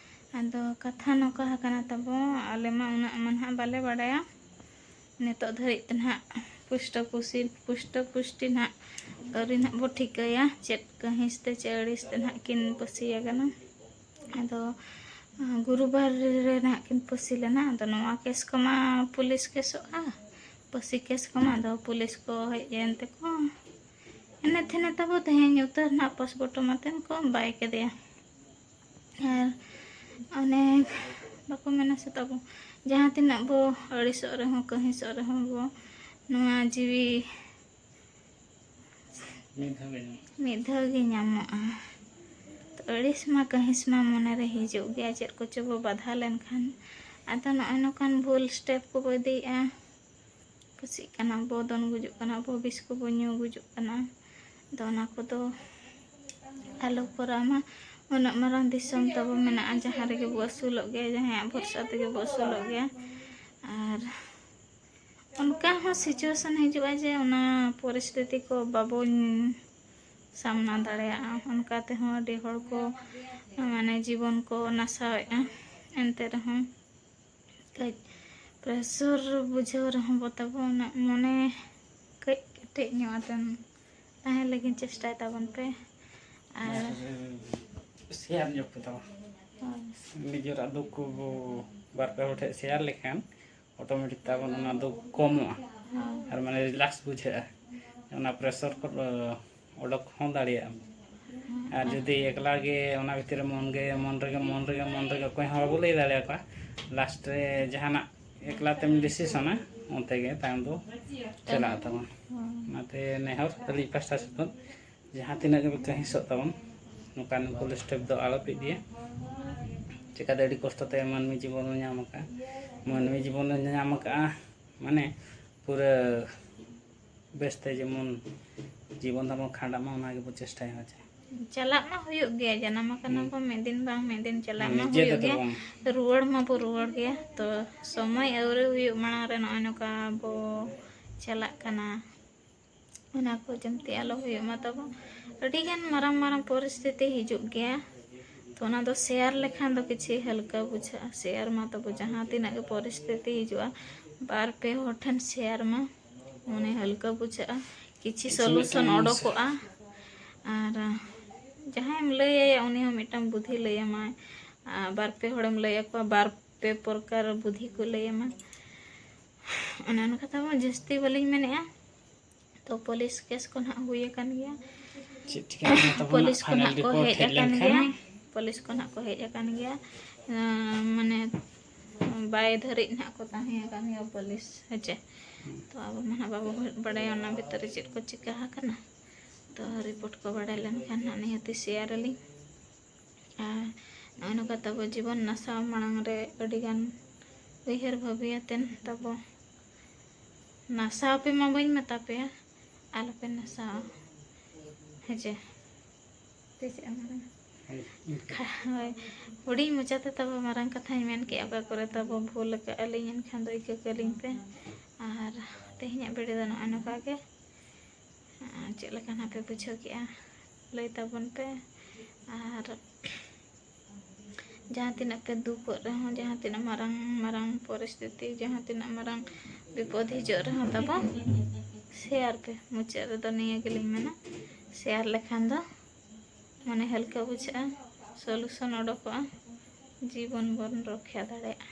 ᱟᱫᱚ ᱠᱟᱛᱷᱟ ᱱᱚᱝᱠᱟ ᱟᱠᱟᱱᱟ ᱛᱟᱵᱚ, ᱟᱞᱮ ᱢᱟ ᱩᱱᱟᱹᱜ ᱢᱟ ᱱᱟᱦᱟᱜ ᱵᱟᱞᱮ ᱵᱟᱲᱟᱭᱟ᱾ ᱱᱤᱛᱚᱜ ᱫᱷᱟᱹᱨᱤᱡ ᱛᱮ ᱱᱟᱦᱟᱜ ᱯᱩᱥᱴᱟᱹ ᱯᱩᱥᱤ, ᱯᱩᱥᱴᱟᱹ ᱯᱩᱥᱴᱤ ᱱᱟᱦᱟᱜ ᱟᱹᱣᱨᱤ ᱱᱟᱦᱟᱜ ᱵᱚ ᱴᱷᱤᱠᱟᱹᱭᱟ, ᱪᱮᱫ ᱠᱟᱹᱦᱤᱥ ᱛᱮ ᱪᱮ ᱟᱹᱲᱤᱥ ᱛᱮ ᱱᱟᱦᱟᱜ ᱠᱤᱱ ᱯᱟᱹᱥᱤ ᱟᱠᱟᱱᱟ᱾ ᱟᱫᱚ, ᱟᱸ, ᱜᱩᱨᱩᱵᱟᱨ ᱨᱮ ᱱᱟᱦᱟᱜ ᱠᱤᱱ ᱯᱟᱹᱥᱤ ᱞᱮᱱᱟ᱾ ᱟᱫᱚ ᱱᱚᱣᱟ ᱠᱮᱥ ᱠᱚᱢᱟ ᱯᱩᱞᱤᱥ ᱠᱮᱥᱚᱜᱼᱟ, ᱯᱟᱹᱥᱤ ᱠᱮᱥ ᱠᱚᱢᱟ᱾ ᱟᱫᱚ ᱯᱩᱞᱤᱥ ᱠᱚ ᱦᱮᱡ ᱮᱱ ᱛᱮᱠᱚ ᱮᱱᱮ ᱛᱷᱮᱱᱮ ᱛᱟᱵᱚ ᱛᱮᱦᱮᱧ ᱩᱛᱟᱹᱨ ᱱᱟᱦᱟᱜ postmortem ᱟᱛᱮᱱ ᱠᱚ ᱵᱟᱭ ᱠᱮᱫᱮᱭᱟ᱾ ᱟᱨ ᱚᱱᱮ ᱵᱟᱠᱚ ᱢᱮᱱᱟ ᱥᱮ ᱛᱟᱵᱚ, ᱡᱟᱦᱟᱸ ᱛᱤᱱᱟᱹᱜ ᱵᱚ ᱟᱹᱲᱤᱥᱚᱜ ᱨᱮᱦᱚᱸ, ᱠᱟᱹᱦᱤᱥᱚᱜ ᱨᱮᱦᱚᱸ ᱵᱚ, ᱱᱚᱣᱟ ᱡᱤᱣᱤ ᱢᱤᱫ ᱫᱷᱟᱣ ᱜᱮ ᱧᱟᱢᱚᱜᱼᱟ᱾ ᱢᱤᱫ ᱫᱷᱟᱣ ᱜᱮ ᱧᱟᱢᱚᱜᱼᱟ᱾ ᱛᱚ ᱟᱹᱲᱤᱥ ᱢᱟ ᱠᱟᱹᱦᱤᱥ ᱢᱟ ᱢᱚᱱᱮ ᱨᱮ ᱦᱤᱡᱩᱜ ᱜᱮᱭᱟ, ᱪᱮᱫ ᱠᱚᱪᱚ ᱵᱚ ᱵᱟᱫᱷᱟ ᱞᱮᱱᱠᱷᱟᱱ᱾ ᱟᱫᱚ ᱱᱚᱜᱼᱚᱭ ᱱᱚᱝᱠᱟᱱ ᱵᱷᱩᱞ step ᱠᱚᱵᱚ ᱤᱫᱤᱭᱮᱫᱼᱟ, ᱯᱟᱹᱥᱤᱜ ᱠᱟᱱᱟ ᱵᱚ, ᱫᱚᱱ ᱜᱩᱡᱩᱜ ᱠᱟᱱᱟ ᱵᱚ, ᱵᱤᱥ ᱠᱚᱵᱚ ᱧᱩ ᱜᱩᱡᱩᱜ ᱠᱟᱱᱟ᱾ ᱟᱫᱚ ᱚᱱᱟ ᱠᱚᱫᱚ ᱟᱞᱚ ᱠᱚᱨᱟᱣ ᱢᱟ᱾ ᱩᱱᱟᱹᱜ ᱢᱟᱨᱟᱝ ᱫᱤᱥᱚᱢ ᱛᱟᱵᱚ ᱢᱮᱱᱟᱜᱼᱟ, ᱡᱟᱦᱟᱸ ᱨᱮᱜᱮ ᱵᱚ ᱟᱹᱥᱩᱞᱚᱜ ᱜᱮᱭᱟ, ᱡᱟᱦᱟᱸᱭᱟᱜ ᱵᱷᱚᱨᱥᱟ ᱛᱮᱜᱮ ᱵᱚ ᱟᱹᱥᱩᱞᱚᱜ ᱜᱮᱭᱟ᱾ ᱟᱨ ᱚᱱᱠᱟ ᱦᱚᱸ situation ᱦᱤᱡᱩᱜᱼᱟ ᱡᱮ ᱚᱱᱟ ᱯᱚᱨᱤᱥᱛᱷᱤᱛᱤ ᱠᱚ ᱵᱟᱵᱚᱱ ᱥᱟᱢᱱᱟ ᱫᱟᱲᱮᱭᱟᱜᱼᱟ᱾ ᱚᱱᱠᱟ ᱛᱮᱦᱚᱸ ᱟᱹᱰᱤ ᱦᱚᱲ ᱠᱚ ᱢᱟᱱᱮ ᱡᱤᱵᱚᱱ ᱠᱚ ᱱᱟᱥᱟᱣᱮᱫᱼᱟ᱾ ᱮᱱᱛᱮ ᱨᱮᱦᱚᱸ ᱠᱟᱹᱡ ᱯᱨᱮᱥᱚᱨ ᱵᱩᱡᱷᱟᱹᱣ ᱨᱮᱦᱚᱸ ᱵᱚ ᱛᱟᱵᱚ ᱩᱱᱟᱹᱜ ᱢᱚᱱᱮ ᱠᱟᱹᱡ ᱠᱮᱴᱮᱡ ᱧᱚᱜ ᱟᱛᱮᱱ ᱛᱟᱦᱮᱸ ᱞᱟᱹᱜᱤᱫ ᱪᱮᱥᱴᱟᱭ ᱛᱟᱵᱚᱱ ᱯᱮ᱾ ᱟᱨ ᱥᱮᱭᱟᱨ ᱧᱚᱜ ᱯᱮ ᱛᱟᱵᱚᱱ᱾ ᱦᱳᱭ᱾ ᱱᱤᱡᱮᱨᱟᱜ ᱫᱩᱠ ᱠᱚ ᱵᱟᱨ ᱯᱮ ᱦᱚᱲ ᱴᱷᱮᱱ ᱥᱮᱭᱟᱨ ᱞᱮᱠᱷᱟᱱ ᱚᱴᱳᱢᱮᱴᱤᱠ ᱛᱟᱵᱚᱱ ᱚᱱᱟ ᱫᱩᱠ ᱠᱚᱢᱚᱜᱼᱟ᱾ ᱦᱳᱭ᱾ ᱟᱨ ᱢᱟᱱᱮ ᱨᱤᱞᱟᱠᱥ ᱵᱩᱡᱷᱟᱹᱜᱼᱟ, ᱚᱱᱟ ᱯᱨᱮᱥᱚᱨ ᱠᱷᱚᱱ ᱚᱰᱚᱠ ᱦᱚᱸ ᱫᱟᱲᱮᱭᱟᱜᱼᱟ᱾ ᱟᱨ ᱡᱩᱫᱤ ᱮᱠᱞᱟ ᱜᱮ ᱚᱱᱟ ᱵᱷᱤᱛᱤᱨ ᱨᱮ ᱢᱚᱱ ᱜᱮ ᱢᱚᱱ ᱨᱮᱜᱮ ᱢᱚᱱ ᱨᱮᱜᱮ ᱢᱚᱱ ᱨᱮᱜᱮ ᱚᱠᱚᱭ ᱦᱚᱸ ᱵᱟᱵᱚ ᱞᱟᱹᱭ ᱫᱟᱲᱮᱭᱟᱠᱚᱣᱟ, ᱞᱟᱥᱴ ᱨᱮ ᱡᱟᱦᱟᱱᱟᱜ ᱮᱠᱞᱟ ᱛᱮᱢ ᱰᱤᱥᱤᱥᱚᱱᱟ, ᱚᱱᱛᱮ ᱜᱮ ᱛᱟᱭᱚᱢ ᱫᱚ ᱪᱟᱞᱟᱜ ᱛᱟᱵᱚᱱ᱾ ᱦᱳᱭ᱾ ᱚᱱᱟᱛᱮ ᱱᱮᱦᱚᱨ ᱟᱹᱞᱤᱧ ᱯᱟᱥᱴᱟ ᱥᱮᱫ ᱠᱷᱚᱱ ᱡᱟᱦᱟᱸ ᱛᱤᱱᱟᱹᱜ ᱜᱮ ᱠᱟᱹᱦᱤᱥᱚᱜ ᱛᱟᱵᱚᱱ, ᱱᱚᱝᱠᱟᱱ ᱠᱚ ᱥᱴᱮᱯ ᱫᱚ ᱟᱞᱚᱯᱮ ᱤᱫᱤᱭᱟ᱾ ᱪᱮᱠᱟᱛᱮ ᱟᱹᱰᱤ ᱠᱚᱥᱴᱚ ᱛᱮ ᱢᱟᱹᱱᱢᱤ ᱡᱤᱵᱚᱱ ᱵᱚᱱ ᱧᱟᱢ ᱟᱠᱟᱫᱼᱟ, ᱢᱟᱹᱱᱢᱤ ᱡᱤᱵᱚᱱ ᱵᱚᱱ ᱧᱟᱢ ᱟᱠᱟᱫᱼᱟ, ᱢᱟᱱᱮ ᱯᱩᱨᱟᱹ ᱵᱮᱥᱛᱮ ᱡᱮᱢᱚᱱ ᱡᱤᱵᱚᱱ ᱛᱟᱵᱚᱱ ᱠᱷᱟᱸᱰᱟᱜ ᱢᱟ, ᱚᱱᱟ ᱜᱮᱵᱚ ᱪᱮᱥᱴᱟᱭᱟ᱾ ᱦᱮᱸ ᱪᱮ? ᱪᱟᱞᱟᱜ ᱢᱟ ᱦᱩᱭᱩᱜ ᱜᱮᱭᱟ, ᱡᱟᱱᱟᱢ ᱟᱠᱟᱱᱟ ᱦᱩᱸ᱾ ᱵᱚ ᱢᱤᱫ ᱫᱤᱱ ᱵᱟᱝ ᱢᱤᱫ ᱫᱤᱱ ᱪᱟᱞᱟᱜ ᱢᱟ ᱱᱤᱡᱮ ᱦᱩᱭᱩᱜ ᱛᱮᱫᱚ ᱜᱮᱭᱟ, ᱵᱟᱝ᱾ ᱨᱩᱣᱟᱹᱲ ᱢᱟᱵᱚ ᱨᱩᱣᱟᱹᱲ ᱜᱮᱭᱟ᱾ ᱛᱚ ᱥᱚᱢᱚᱭ ᱟᱹᱣᱨᱤ ᱦᱩᱭᱩᱜ ᱢᱟᱲᱟᱝ ᱨᱮ ᱱᱚᱜᱼᱚᱭ ᱱᱚᱝᱠᱟ ᱵᱚ ᱪᱟᱞᱟᱜ ᱠᱟᱱᱟ, ᱚᱱᱟ ᱠᱚ ᱡᱟᱹᱱᱛᱤ ᱟᱞᱚ ᱦᱩᱭᱩᱜ ᱢᱟ ᱛᱟᱵᱚ᱾ ᱟᱹᱰᱤᱜᱟᱱ ᱢᱟᱨᱟᱝ ᱢᱟᱨᱟᱝ ᱯᱚᱨᱤᱥᱛᱷᱤᱛᱤ ᱦᱤᱡᱩᱜ ᱜᱮᱭᱟ, ᱛᱚ ᱚᱱᱟ ᱫᱚ ᱥᱮᱭᱟᱨ ᱞᱮᱠᱷᱟᱱ ᱫᱚ ᱠᱤᱪᱷᱤ ᱦᱟᱞᱠᱟ ᱵᱩᱡᱷᱟᱹᱜᱼᱟ᱾ ᱥᱮᱭᱟᱨ ᱢᱟ ᱛᱟᱵᱚ ᱡᱟᱦᱟᱸ ᱛᱤᱱᱟᱹᱜ ᱜᱮ ᱯᱚᱨᱤᱥᱛᱷᱤᱛᱤ ᱦᱤᱡᱩᱜᱼᱟ, ᱵᱟᱨ ᱯᱮ ᱦᱚᱲ ᱴᱷᱮᱱ ᱥᱮᱭᱟᱨ ᱢᱟ, ᱢᱚᱱᱮ ᱦᱟᱞᱠᱟ ᱵᱩᱡᱷᱟᱹᱜᱼᱟ, ᱠᱤᱪᱷᱤ ᱠᱤᱪᱷᱩ ᱥᱚᱞᱩᱥᱚᱱ ᱢᱤᱫᱴᱟᱝ ᱚᱰᱚᱠᱚᱜᱼᱟ᱾ ᱟᱨ ᱡᱟᱦᱟᱸᱭᱮᱢ ᱞᱟᱹᱭ ᱟᱭᱟ ᱩᱱᱤ ᱦᱚᱸ ᱢᱤᱫᱴᱟᱝ ᱵᱩᱫᱷᱤ ᱞᱟᱹᱭ ᱟᱢᱟᱭ᱾ ᱟᱨ ᱵᱟᱨ ᱯᱮ ᱦᱚᱲᱮᱢ ᱞᱟᱹᱭ ᱟᱠᱚᱣᱟ, ᱵᱟᱨ ᱯᱮ ᱯᱨᱚᱠᱟᱨ ᱵᱩᱫᱷᱤ ᱠᱚ ᱞᱟᱹᱭ ᱟᱢᱟ᱾ ᱚᱱᱮ ᱚᱱᱠᱟ ᱛᱟᱵᱚ ᱡᱟᱹᱥᱛᱤ ᱵᱟᱹᱞᱤᱧ ᱢᱮᱱᱮᱫᱼᱟ᱾ ᱛᱚ ᱯᱩᱞᱤᱥ ᱠᱮᱥ ᱠᱚ ᱱᱟᱦᱟᱜ ᱦᱩᱭ ᱟᱠᱟᱱ ᱜᱮᱭᱟ᱾ ᱪᱮᱫ ᱪᱤᱠᱟᱹᱜ ᱠᱟᱱᱟ ᱛᱟᱵᱚᱱᱟ? ᱯᱩᱞᱤᱥ ᱠᱚ ᱯᱷᱟᱭᱱᱟᱞ ᱱᱟᱦᱟᱜ ᱠᱚ ᱨᱤᱯᱳᱨᱴ ᱦᱮᱡ ᱦᱮᱡ ᱟᱠᱟᱱ ᱞᱮᱱᱠᱷᱟᱱ ᱜᱮᱭᱟ᱾ ᱯᱩᱞᱤᱥ ᱠᱚ ᱱᱟᱦᱟᱜ ᱠᱚ ᱦᱮᱡ ᱟᱠᱟᱱ ᱜᱮᱭᱟ᱾ ᱟᱸ, ᱢᱟᱱᱮ ᱵᱟᱭ ᱫᱷᱟᱹᱨᱤᱡ ᱱᱟᱦᱟᱜ ᱠᱚ ᱛᱟᱦᱮᱸ ᱟᱠᱟᱱ ᱜᱮᱭᱟ ᱯᱩᱞᱤᱥ, ᱦᱮᱸ ᱪᱮ? ᱛᱚ ᱟᱵᱚ ᱢᱟ ᱱᱟᱦᱟᱜ ᱵᱟᱵᱚ ᱵᱟᱲᱟᱭᱟ ᱚᱱᱟ ᱵᱷᱤᱛᱨᱤ ᱨᱮ ᱪᱮᱫ ᱠᱚ ᱪᱤᱠᱟ ᱟᱠᱟᱱᱟ᱾ ᱛᱚ ᱨᱤᱯᱳᱨᱴ ᱠᱚ ᱵᱟᱲᱟᱭ ᱞᱮᱱᱠᱷᱟᱱ ᱱᱟᱦᱟᱜ ᱱᱤᱦᱟᱹᱛᱤ ᱥᱮᱭᱟᱨ ᱟᱹᱞᱤᱧ᱾ ᱟᱨ ᱱᱚᱜᱼᱚᱭ ᱱᱚᱝᱠᱟ ᱛᱟᱵᱚ ᱡᱤᱵᱚᱱ ᱱᱟᱥᱟᱣ ᱢᱟᱲᱟᱝ ᱨᱮ ᱟᱹᱰᱤᱜᱟᱱ ᱩᱭᱦᱟᱹᱨ ᱵᱷᱟᱹᱵᱤ ᱟᱛᱮᱱ ᱛᱟᱵᱚ ᱱᱟᱥᱟᱣ ᱯᱮ ᱢᱟ ᱵᱟᱹᱧ ᱢᱮᱛᱟ ᱯᱮᱭᱟ, ᱟᱞᱚᱯᱮ ᱱᱟᱥᱟᱣᱟ, ᱦᱮᱸ ᱪᱮ? ᱥᱮ ᱪᱮᱫ ᱮᱢ ᱢᱮᱱᱟ? ᱦᱳᱭ᱾ ᱦᱳᱭ, ᱦᱩᱰᱤᱧ ᱢᱚᱪᱟᱛᱮ ᱛᱟᱵᱚ ᱢᱟᱨᱟᱝ ᱠᱟᱛᱷᱟᱧ ᱢᱮᱱ ᱠᱮᱜᱼᱟ, ᱚᱠᱟ ᱠᱚᱨᱮ ᱛᱟᱵᱚ ᱵᱷᱩᱞ ᱟᱠᱟᱜᱼᱟ ᱞᱤᱧ, ᱮᱱᱠᱷᱟᱱ ᱫᱚ ᱤᱠᱟᱹ ᱠᱟᱹᱞᱤᱧ ᱯᱮ᱾ ᱟᱨ ᱛᱮᱦᱮᱧᱟᱜ ᱵᱷᱤᱰᱤᱭᱳ ᱫᱚ ᱱᱚᱜᱼᱚᱭ ᱱᱚᱝᱠᱟ ᱜᱮ᱾ ᱪᱮᱫ ᱞᱮᱠᱟ ᱱᱟᱜ ᱯᱮ ᱵᱩᱡᱷᱟᱹᱣ ᱠᱮᱜᱼᱟ, ᱞᱟᱹᱭ ᱛᱟᱵᱚᱱ ᱯᱮ᱾ ᱟᱨ ᱡᱟᱦᱟᱸ ᱛᱤᱱᱟᱹᱜ ᱯᱮ ᱫᱩᱠᱚᱜ ᱨᱮᱦᱚᱸ, ᱡᱟᱦᱟᱸ ᱛᱤᱱᱟᱹᱜ ᱢᱟᱨᱟᱝ ᱢᱟᱨᱟᱝ ᱯᱚᱨᱤᱥᱛᱷᱤᱛᱤ, ᱡᱟᱦᱟᱸ ᱛᱤᱱᱟᱹᱜ ᱢᱟᱨᱟᱝ ᱵᱤᱯᱚᱫ ᱦᱤᱡᱩᱜ ᱨᱮᱦᱚᱸ ᱛᱟᱵᱚ, ᱥᱮᱭᱟᱨ ᱯᱮ᱾ ᱢᱩᱪᱟᱹᱫ ᱨᱮᱫᱚ ᱱᱤᱭᱟᱹ ᱜᱮᱞᱤᱧ ᱢᱮᱱᱟ, ᱥᱮᱭᱟᱨ ᱞᱮᱠᱷᱟᱱ ᱫᱚ ᱢᱚᱱᱮ ᱦᱟᱹᱞᱠᱟᱹ ᱵᱩᱡᱷᱟᱹᱜᱼᱟ, ᱥᱚᱞᱩᱥᱚᱱ ᱚᱰᱚᱠᱚᱜᱼᱟ, ᱡᱤᱵᱚᱱ ᱵᱚᱱ ᱨᱚᱠᱷᱟ ᱫᱟᱲᱮᱭᱟᱜᱼᱟ᱾